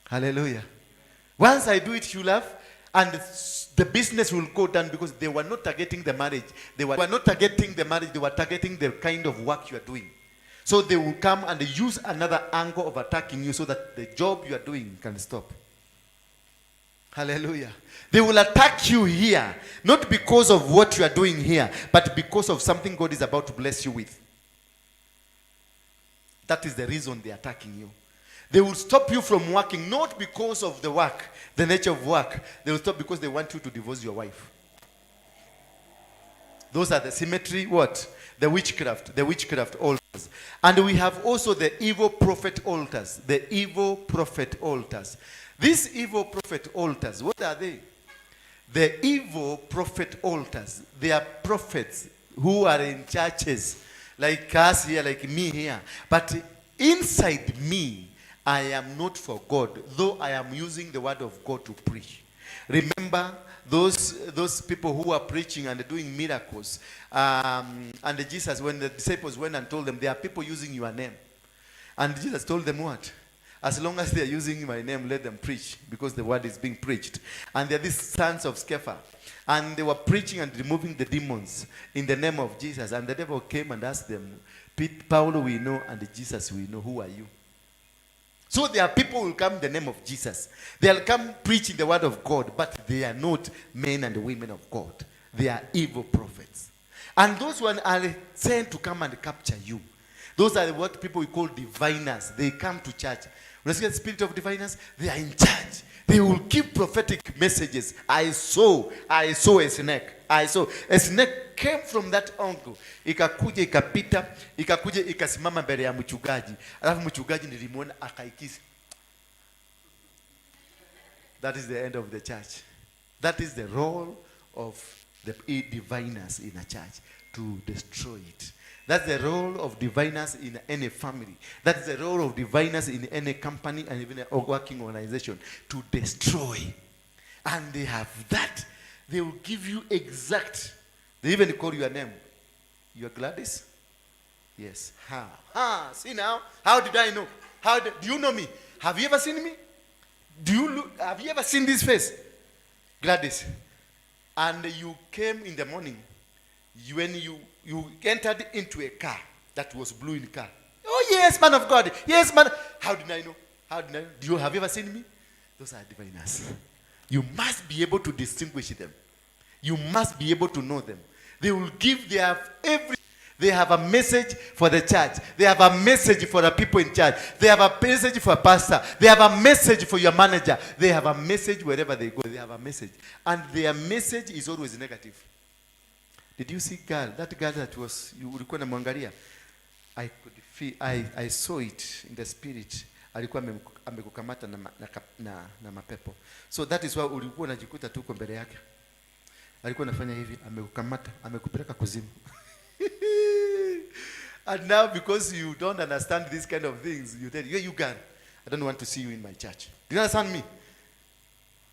Hallelujah. Once I do it, she will have, and the business will go down because they were not targeting the marriage. They were not targeting the marriage, they were targeting the kind of work you are doing. So they will come and use another angle of attacking you so that the job you are doing can stop. Hallelujah. They will attack you here, not because of what you are doing here, but because of something God is about to bless you with. That is the reason they are attacking you. They will stop you from working, not because of the work, the nature of work. They will stop because they want you to divorce your wife. Those are the cemetery, what? The witchcraft altars. And we have also the evil prophet altars. The evil prophet altars. These evil prophet altars, what are they? The evil prophet altars, they are prophets who are in churches, like us here, like me here. But inside me, I am not for God, though I am using the word of God to preach. Remember those people who are preaching and doing miracles. And Jesus, when the disciples went and told them, "There are people using your name." And Jesus told them what? "As long as they are using my name, let them preach, because the word is being preached." And they are these sons of Sceva. And they were preaching and removing the demons in the name of Jesus. And the devil came and asked them, "Paulo we know and Jesus we know. Who are you?" So there are people who will come in the name of Jesus. They'll come preaching the word of God, but they are not men and women of God. They are evil prophets. And those ones are sent to come and capture you. Those are what people we call diviners. They come to church. When you see the spirit of diviners, they are in church. They will give prophetic messages. I saw a snake. I saw a snake came from that uncle. Ikakuja ikapita, ikakuja ikasimama mbele ya mchungaji. Alafu mchungaji nilimwona akaikisa." That is the end of the church. That is the role of the diviners in a church, to destroy it. That's the role of diviners in any family. That's the role of diviners in any company and even a working organization, to destroy. And they have that. They will give you exact. They even call your name. "You are Gladys?" "Yes." "Ha. Ha. See now? How did I know? Do you know me? Have you ever seen me? Do you look, have you ever seen this face? Gladys. And you came in the morning, when you entered into a car that was blue in car." "Oh, yes, man of God. Yes, man." "How did I know? How did I know? Do you have you ever seen me?" Those are diviners. You must be able to distinguish them. You must be able to know them. They will give their every. They have a message for the church. They have a message for the people in church. They have a message for a pastor. They have a message for your manager. They have a message wherever they go. They have a message. And their message is always negative. "Did you see girl? That girl that was you ulikuwa unamwangalia? I could feel, I saw it in the spirit. Alikuwa amekukamata na mapepo. So that is why ulikuwa unajikuta tu uko mbele yake. Alikuwa anafanya hivi, amekukamata, amekupeleka kuzimu." And now because you don't understand these kind of things, you tell you, "You girl, I don't want to see you in my church. Do you understand me?"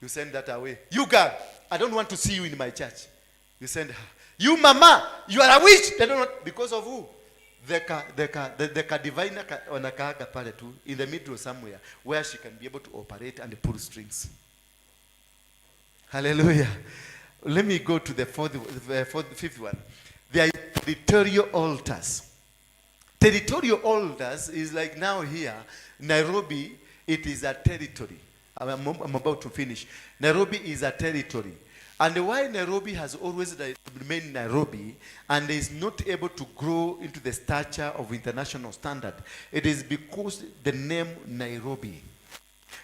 You send that away. "You girl, I don't want to see you in my church." You send her. "You mama, you are a witch." They don't want, because of who? The ka diviner ka, wanakaaga pale tu in the middle somewhere where she can be able to operate and pull strings. Hallelujah. Let me go to the fourth, fifth one. There are territorial altars. Territorial altars is like now here, Nairobi, it is a territory. I'm about to finish. Nairobi is a territory. And why Nairobi has always remained Nairobi and is not able to grow into the stature of international standard, it is because the name Nairobi.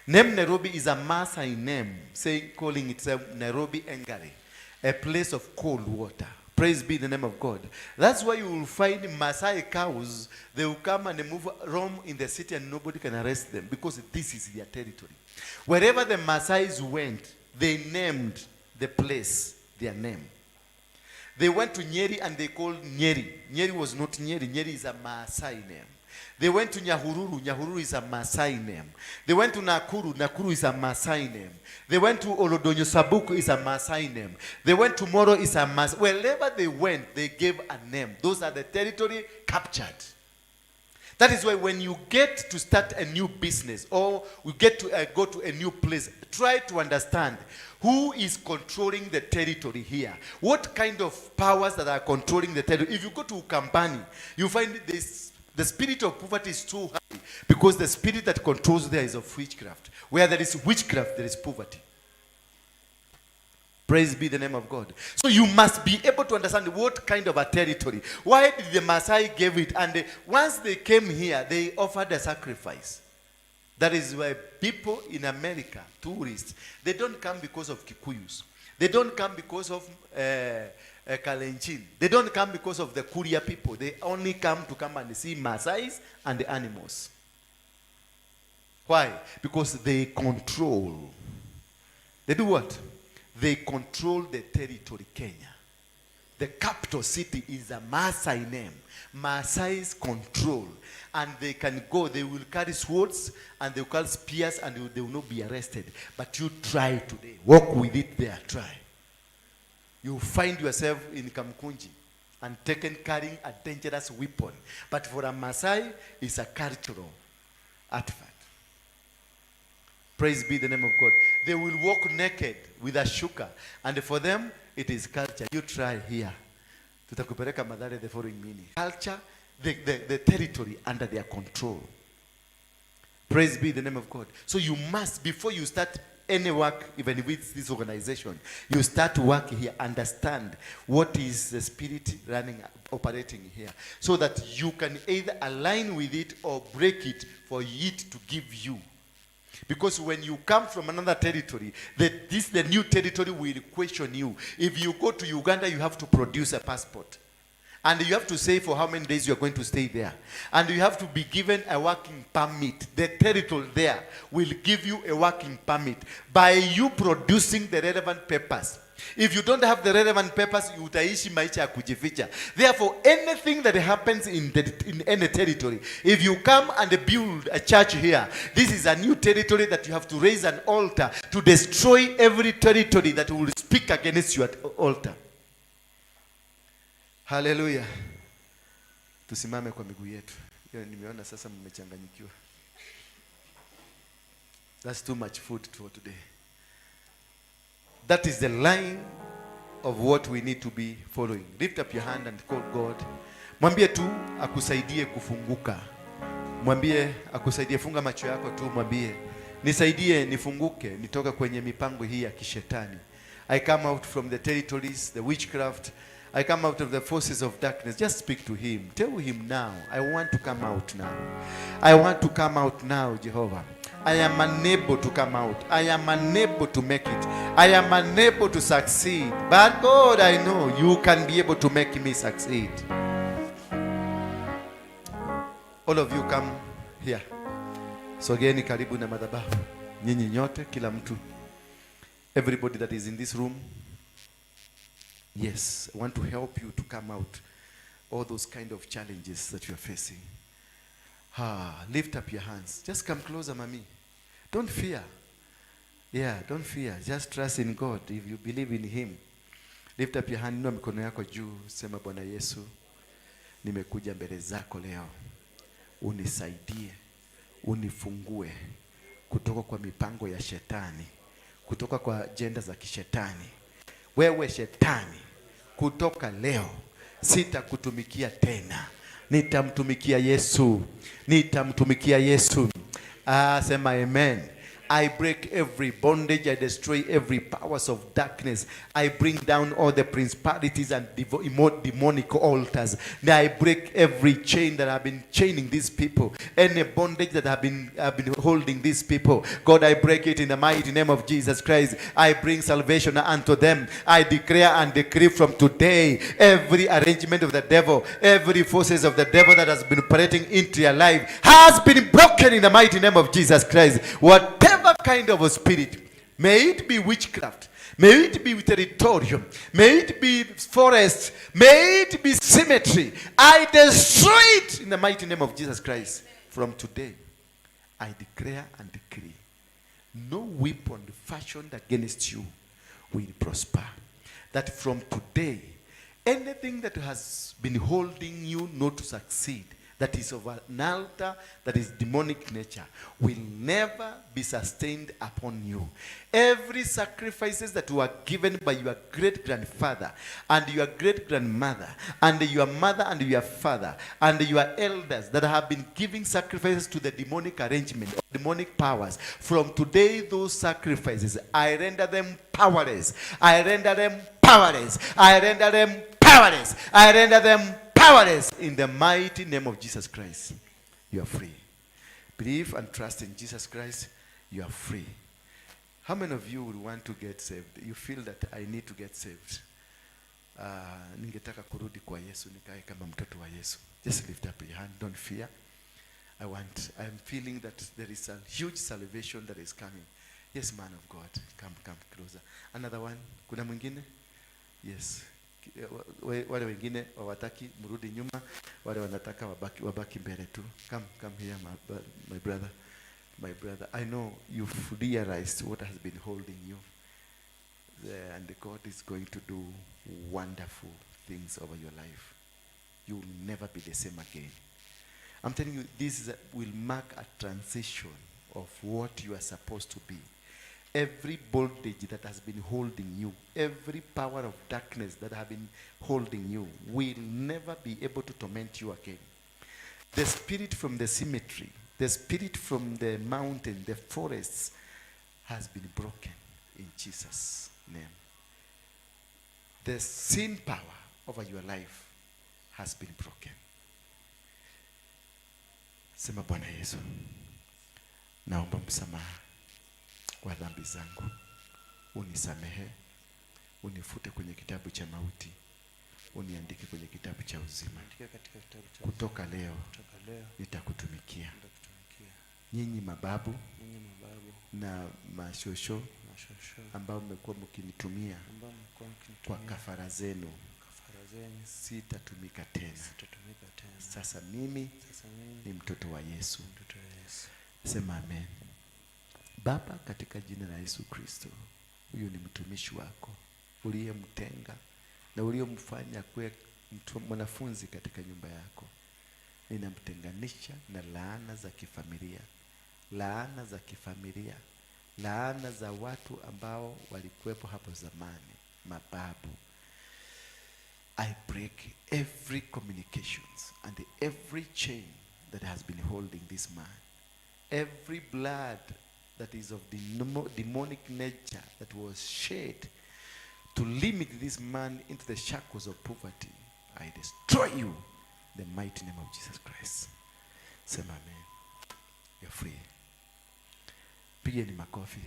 Name Nairobi is a Maasai name, saying, calling itself Nairobi Engari, a place of cold water. Praise be the name of God. That's why you will find Maasai cows, they will come and move, roam in the city, and nobody can arrest them because this is their territory. Wherever the Maasais went, they named the place their name. They went to Nyeri and they called Nyeri. Nyeri was not Nyeri. Nyeri is a Maasai name. They went to Nyahururu. Nyahururu is a Maasai name. They went to Nakuru. Nakuru is a Maasai name. They went to Olodonyo Sabuk is a Maasai name. They went to Moro is a Maasai. Wherever they went, they gave a name. Those are the territory captured. That is why when you get to start a new business or you get to go to a new place, try to understand who is controlling the territory here. What kind of powers that are controlling the territory. If you go to Ukambani, you find this, the spirit of poverty is too high because the spirit that controls there is of witchcraft. Where there is witchcraft, there is poverty. Praise be the name of God. So you must be able to understand what kind of a territory. Why did the Maasai give it? And once they came here, they offered a sacrifice. That is why people in America, tourists, they don't come because of Kikuyus. They don't come because of Kalenjin. They don't come because of the Kuria people. They only come to come and see Maasais and the animals. Why? Because they control. They do what? They control the territory, Kenya. The capital city is a Maasai name. Maasais control. And they can go, they will carry swords and they will carry spears, and they will not be arrested. But you try today. Walk with it there. Try. You find yourself in Kamkunji and taken carrying a dangerous weapon. But for a Maasai, it's a cultural artifact. Praise be the name of God. They will walk naked with a shuka. And for them, it is culture. You try here. Tutakupeleka Mathare the following minute. Culture, the territory under their control. Praise be the name of God. So you must, before you start any work, even with this organization, you start work here, understand what is the spirit running, operating here, so that you can either align with it or break it for it to give you. Because when you come from another territory, the new territory will question you. If you go to Uganda, you have to produce a passport. And you have to say for how many days you are going to stay there. And you have to be given a working permit. The territory there will give you a working permit by you producing the relevant papers. If you don't have the relevant papers, utaishi maisha ya kujificha. Therefore, anything that happens in any territory, if you come and build a church here, this is a new territory that you have to raise an altar to destroy every territory that will speak against your altar. Hallelujah. Tusimame kwa miguu yetu. Hiyo nimeona sasa mmechanganyikiwa. That's too much food for today. That is the line of what we need to be following. Lift up your hand and call God. Mwambie tu akusaidie kufunguka. Mwambie akusaidie, funga macho yako tu, mwambie nisaidie nifunguke, nitoka kwenye mipango hii ya kishetani. I come out from the territories, the witchcraft. I come out of the forces of darkness. Just speak to him. Tell him now, I want to come out now. I want to come out now, Jehovah. I am unable to come out. I am unable to make it. I am unable to succeed. But God, I know you can be able to make me succeed. All of you come here. Sogeni karibu na madhabahu. Nyinyi nyote, kila mtu. Everybody that is in this room. Yes, I want to help you to come out all those kind of challenges that you are facing. Ah, lift up your hands. Just come closer, mami. Don't fear. Yeah, don't fear. Just trust in God. If you believe in Him. Lift up your hand, inua mikono yako juu, sema Bwana Yesu, nimekuja mbele zako leo. Unisaidie, unifungue kutoka kwa mipango ya shetani, kutoka kwa ajenda za kishetani. Wewe shetani, kutoka leo sitakutumikia tena, nitamtumikia Yesu, nitamtumikia Yesu. Ah, sema amen. I break every bondage. I destroy every powers of darkness. I bring down all the principalities and demonic altars. Now I break every chain that have been chaining these people, any bondage that have been holding these people. God, I break it in the mighty name of Jesus Christ. I bring salvation unto them. I declare and decree from today, every arrangement of the devil, every forces of the devil that has been operating into your life has been broken in the mighty name of Jesus Christ. Whatever kind of a spirit, may it be witchcraft, may it be territorial, may it be forest, may it be cemetery, I destroy it in the mighty name of Jesus Christ. From today, I declare and decree, no weapon fashioned against you will prosper. That from today, anything that has been holding you not to succeed, that is of an altar, that is demonic nature, will never be sustained upon you. Every sacrifices that were given by your great-grandfather and your great-grandmother and your mother and your father and your elders that have been giving sacrifices to the demonic arrangement, demonic powers, from today those sacrifices, I render them powerless. I render them powerless. I render them powerless. I render them powerless in the mighty name of Jesus Christ. You are free. Believe and trust in Jesus Christ. You are free. How many of you would want to get saved? You feel that I need to get saved. Ningetaka kurudi kwa Yesu nikae kama mtoto wa Yesu. Just lift up your hand. Don't fear. I'm feeling that there is a huge salvation that is coming. Yes, man of God. Come, come closer. Another one. Kuna mwingine? Yes. Wale wengine hawataki mrudi nyuma, wale wanataka wabaki mbele tu. Come, come here, my brother. My brother, I know you've realized what has been holding you. And God is going to do wonderful things over your life. You will never be the same again. I'm telling you, this will mark a transition of what you are supposed to be. Every bondage that has been holding you, every power of darkness that have been holding you, will never be able to torment you again. The spirit from the cemetery, the spirit from the mountain, the forests, has been broken in Jesus' name. The sin power over your life has been broken. Sema, Bwana Yesu, naomba msamaha wa dhambi zangu, unisamehe, unifute kwenye kitabu cha mauti, uniandike kwenye kitabu cha uzima. Andika katika kitabu cha Kutoka leo kutoka leo nitakutumikia. Nitakutumikia. Nyinyi mababu Ninyi mababu na mashosho mashosho ambao mmekuwa mkinitumia ambao mmekuwa kwa mkinitumia kafara zenu, kafara zenu, sitatumika tena. Sitatumika tena. Sasa mimi Sasa mimi ni mtoto wa Yesu. Mtoto wa Yesu. Sema amen. Baba, katika jina la Yesu Kristo, huyu ni mtumishi wako uliyemtenga na uliyemfanya kuwe mwanafunzi katika nyumba yako. Ninamtenganisha na laana za kifamilia, laana za kifamilia, laana za watu ambao walikuwepo hapo zamani, mababu. I break every communications and every chain that has been holding this man. Every blood that is of the demonic nature that was shed to limit this man into the shackles of poverty, I destroy you in the mighty name of Jesus Christ. Sema amen. You're free. Pigeni makofi.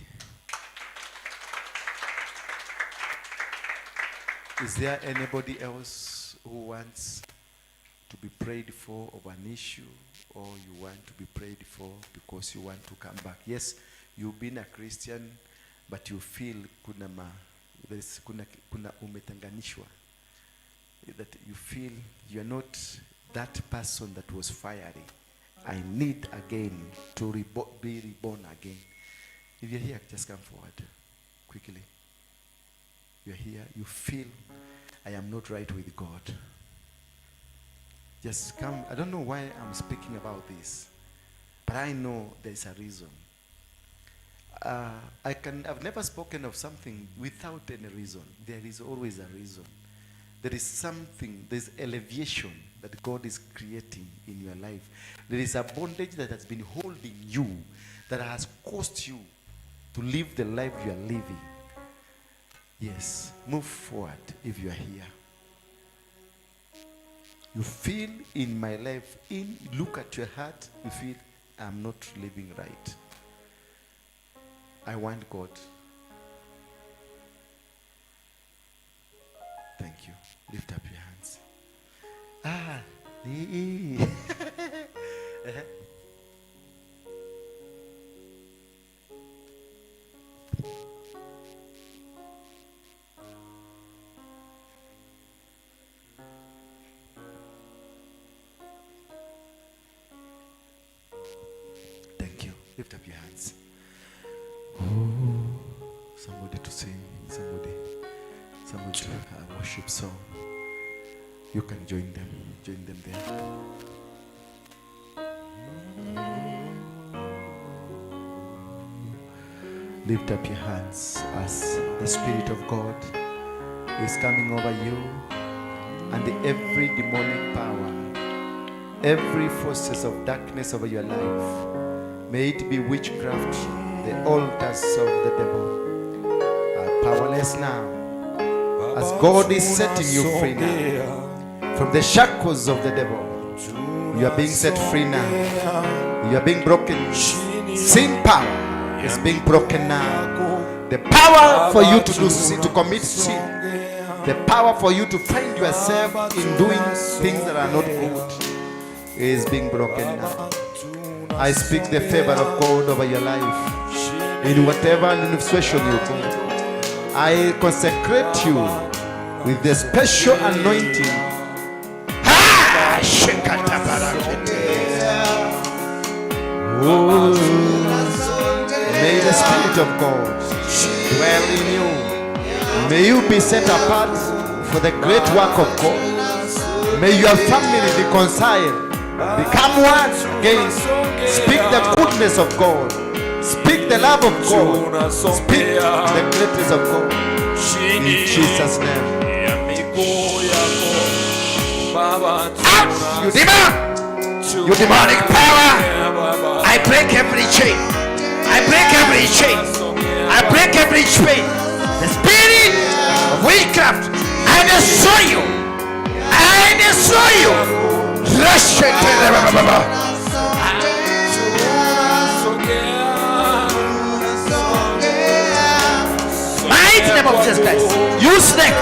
Is there anybody else who wants to be prayed for of an issue, or you want to be prayed for because you want to come back? Yes, you've been a Christian, but you feel kuna ma, there's kuna umetenganishwa. That you feel you're not that person that was fiery. I need again to be reborn again. If you're here, just come forward quickly. You're here, you feel I am not right with God. Just come. I don't know why I'm speaking about this, but I know there's a reason. I've never spoken of something without any reason. There is always a reason. There is something, there's elevation that God is creating in your life. There is a bondage that has been holding you, that has caused you to live the life you are living. Yes, move forward if you are here. You feel in my life, in look at your heart, you feel I'm not living right. I want God. Thank you. Lift up your hands. Ah, Thank you. Lift up your hands. Oh, somebody to sing, somebody to worship song. You can join them. Join them there. Lift up your hands as the Spirit of God is coming over you, and every demonic power, every forces of darkness over your life, may it be witchcraft, the altars of the devil are powerless now. As God is setting you free now from the shackles of the devil, you are being set free now. You are being broken. Sin power is being broken now. The power for you to do sin, to commit sin, the power for you to find yourself in doing things that are not good is being broken now. I speak the favor of God over your life. In whatever situation you go, I consecrate you with the special anointing. Ah, oh, may the Spirit of God dwell in you. May you be set apart for the great work of God. May your family reconcile, become one again. Speak the goodness of God. Speak the love of God. Speak the greatness of God. In Jesus' name. Out, you demon! You demonic power! I break every chain. I break every chain. I break every chain. The spirit of witchcraft, I destroy you. I destroy you. Mighty name of Jesus Christ. You snake.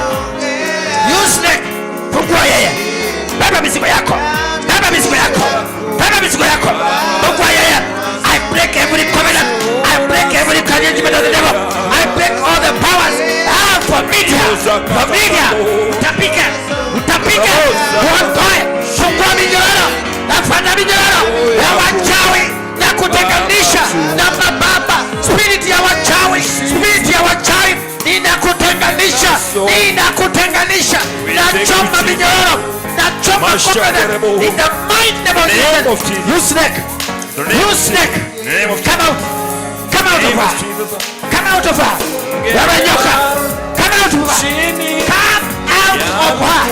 You snake. Fungua yeye. Beba mizigo yako. Beba mizigo yako. Beba mizigo yako. Fungua yeye. I break every covenant. I break every arrangement of the devil. I break all the powers. Ah, forbid her. Forbid her. Utapika. Utapika. Uondoe. Fungua minyororo. Nafanya minyororo ya wachawi na kutenganisha na mababa. Spirit ya wachawi. Spirit ya wachawi. Ninakutenganisha. Ninakutenganisha. Nachoma minyororo. Nachoma covenant. In the mighty name of Jesus. You snake. You snake. Come out. Come out of her. Come out of her. Wewe nyoka. Come out of her. Come out of her.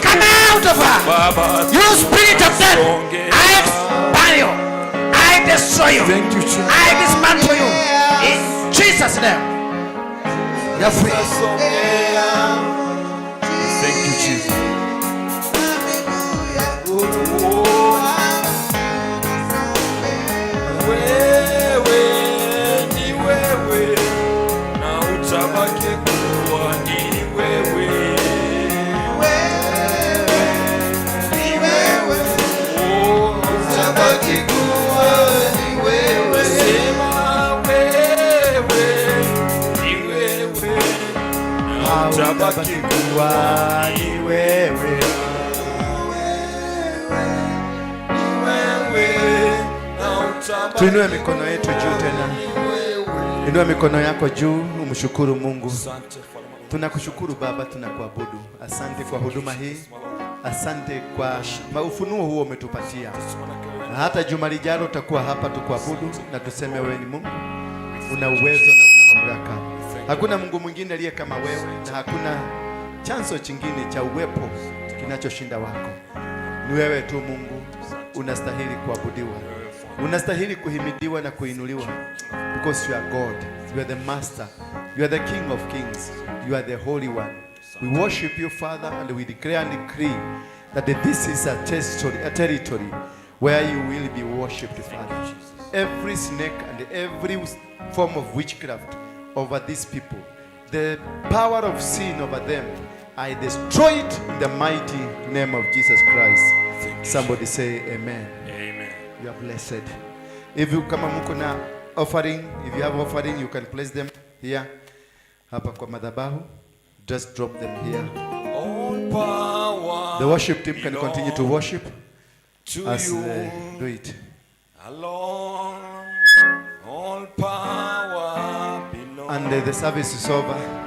Come out of her. You spirit of death. I burn you. I destroy you. I dismantle you. In Jesus' name. You're free. Thank you, Jesus. Wewe ni wewe na utabaki kuwa ni wewe. Wewe ni wewe, utabaki kuwa ni wewe. Sema wewe ni wewe na utabaki kuwa ni wewe. Tuinue mikono yetu juu tena. Inua mikono yako juu, umshukuru Mungu. Tunakushukuru Baba, tunakuabudu. Asante kwa huduma hii. Asante kwa ufunuo huo umetupatia. Na hata juma lijalo tutakuwa hapa tukuabudu na tuseme wewe ni Mungu. Una uwezo na una mamlaka. Hakuna Mungu mwingine aliye kama wewe, na hakuna chanzo chingine cha uwepo kinachoshinda wako. Ni wewe tu Mungu, unastahili kuabudiwa. Unastahili kuhimidiwa na kuinuliwa, because you are God. You are the Master. You are the King of Kings. You are the Holy One. We worship you, Father, and we declare and decree that this is a territory where you will be worshipped, Father. Every snake and every form of witchcraft over these people, the power of sin over them, I destroy it in the mighty name of Jesus Christ. Somebody say amen. Amen. You are blessed. If you kama mko na offering, if you have offering, you can place them here hapa kwa madhabahu. Just drop them here. All power The worship team can continue to worship to as you they do it. Alone. All power belongs. And the service is over.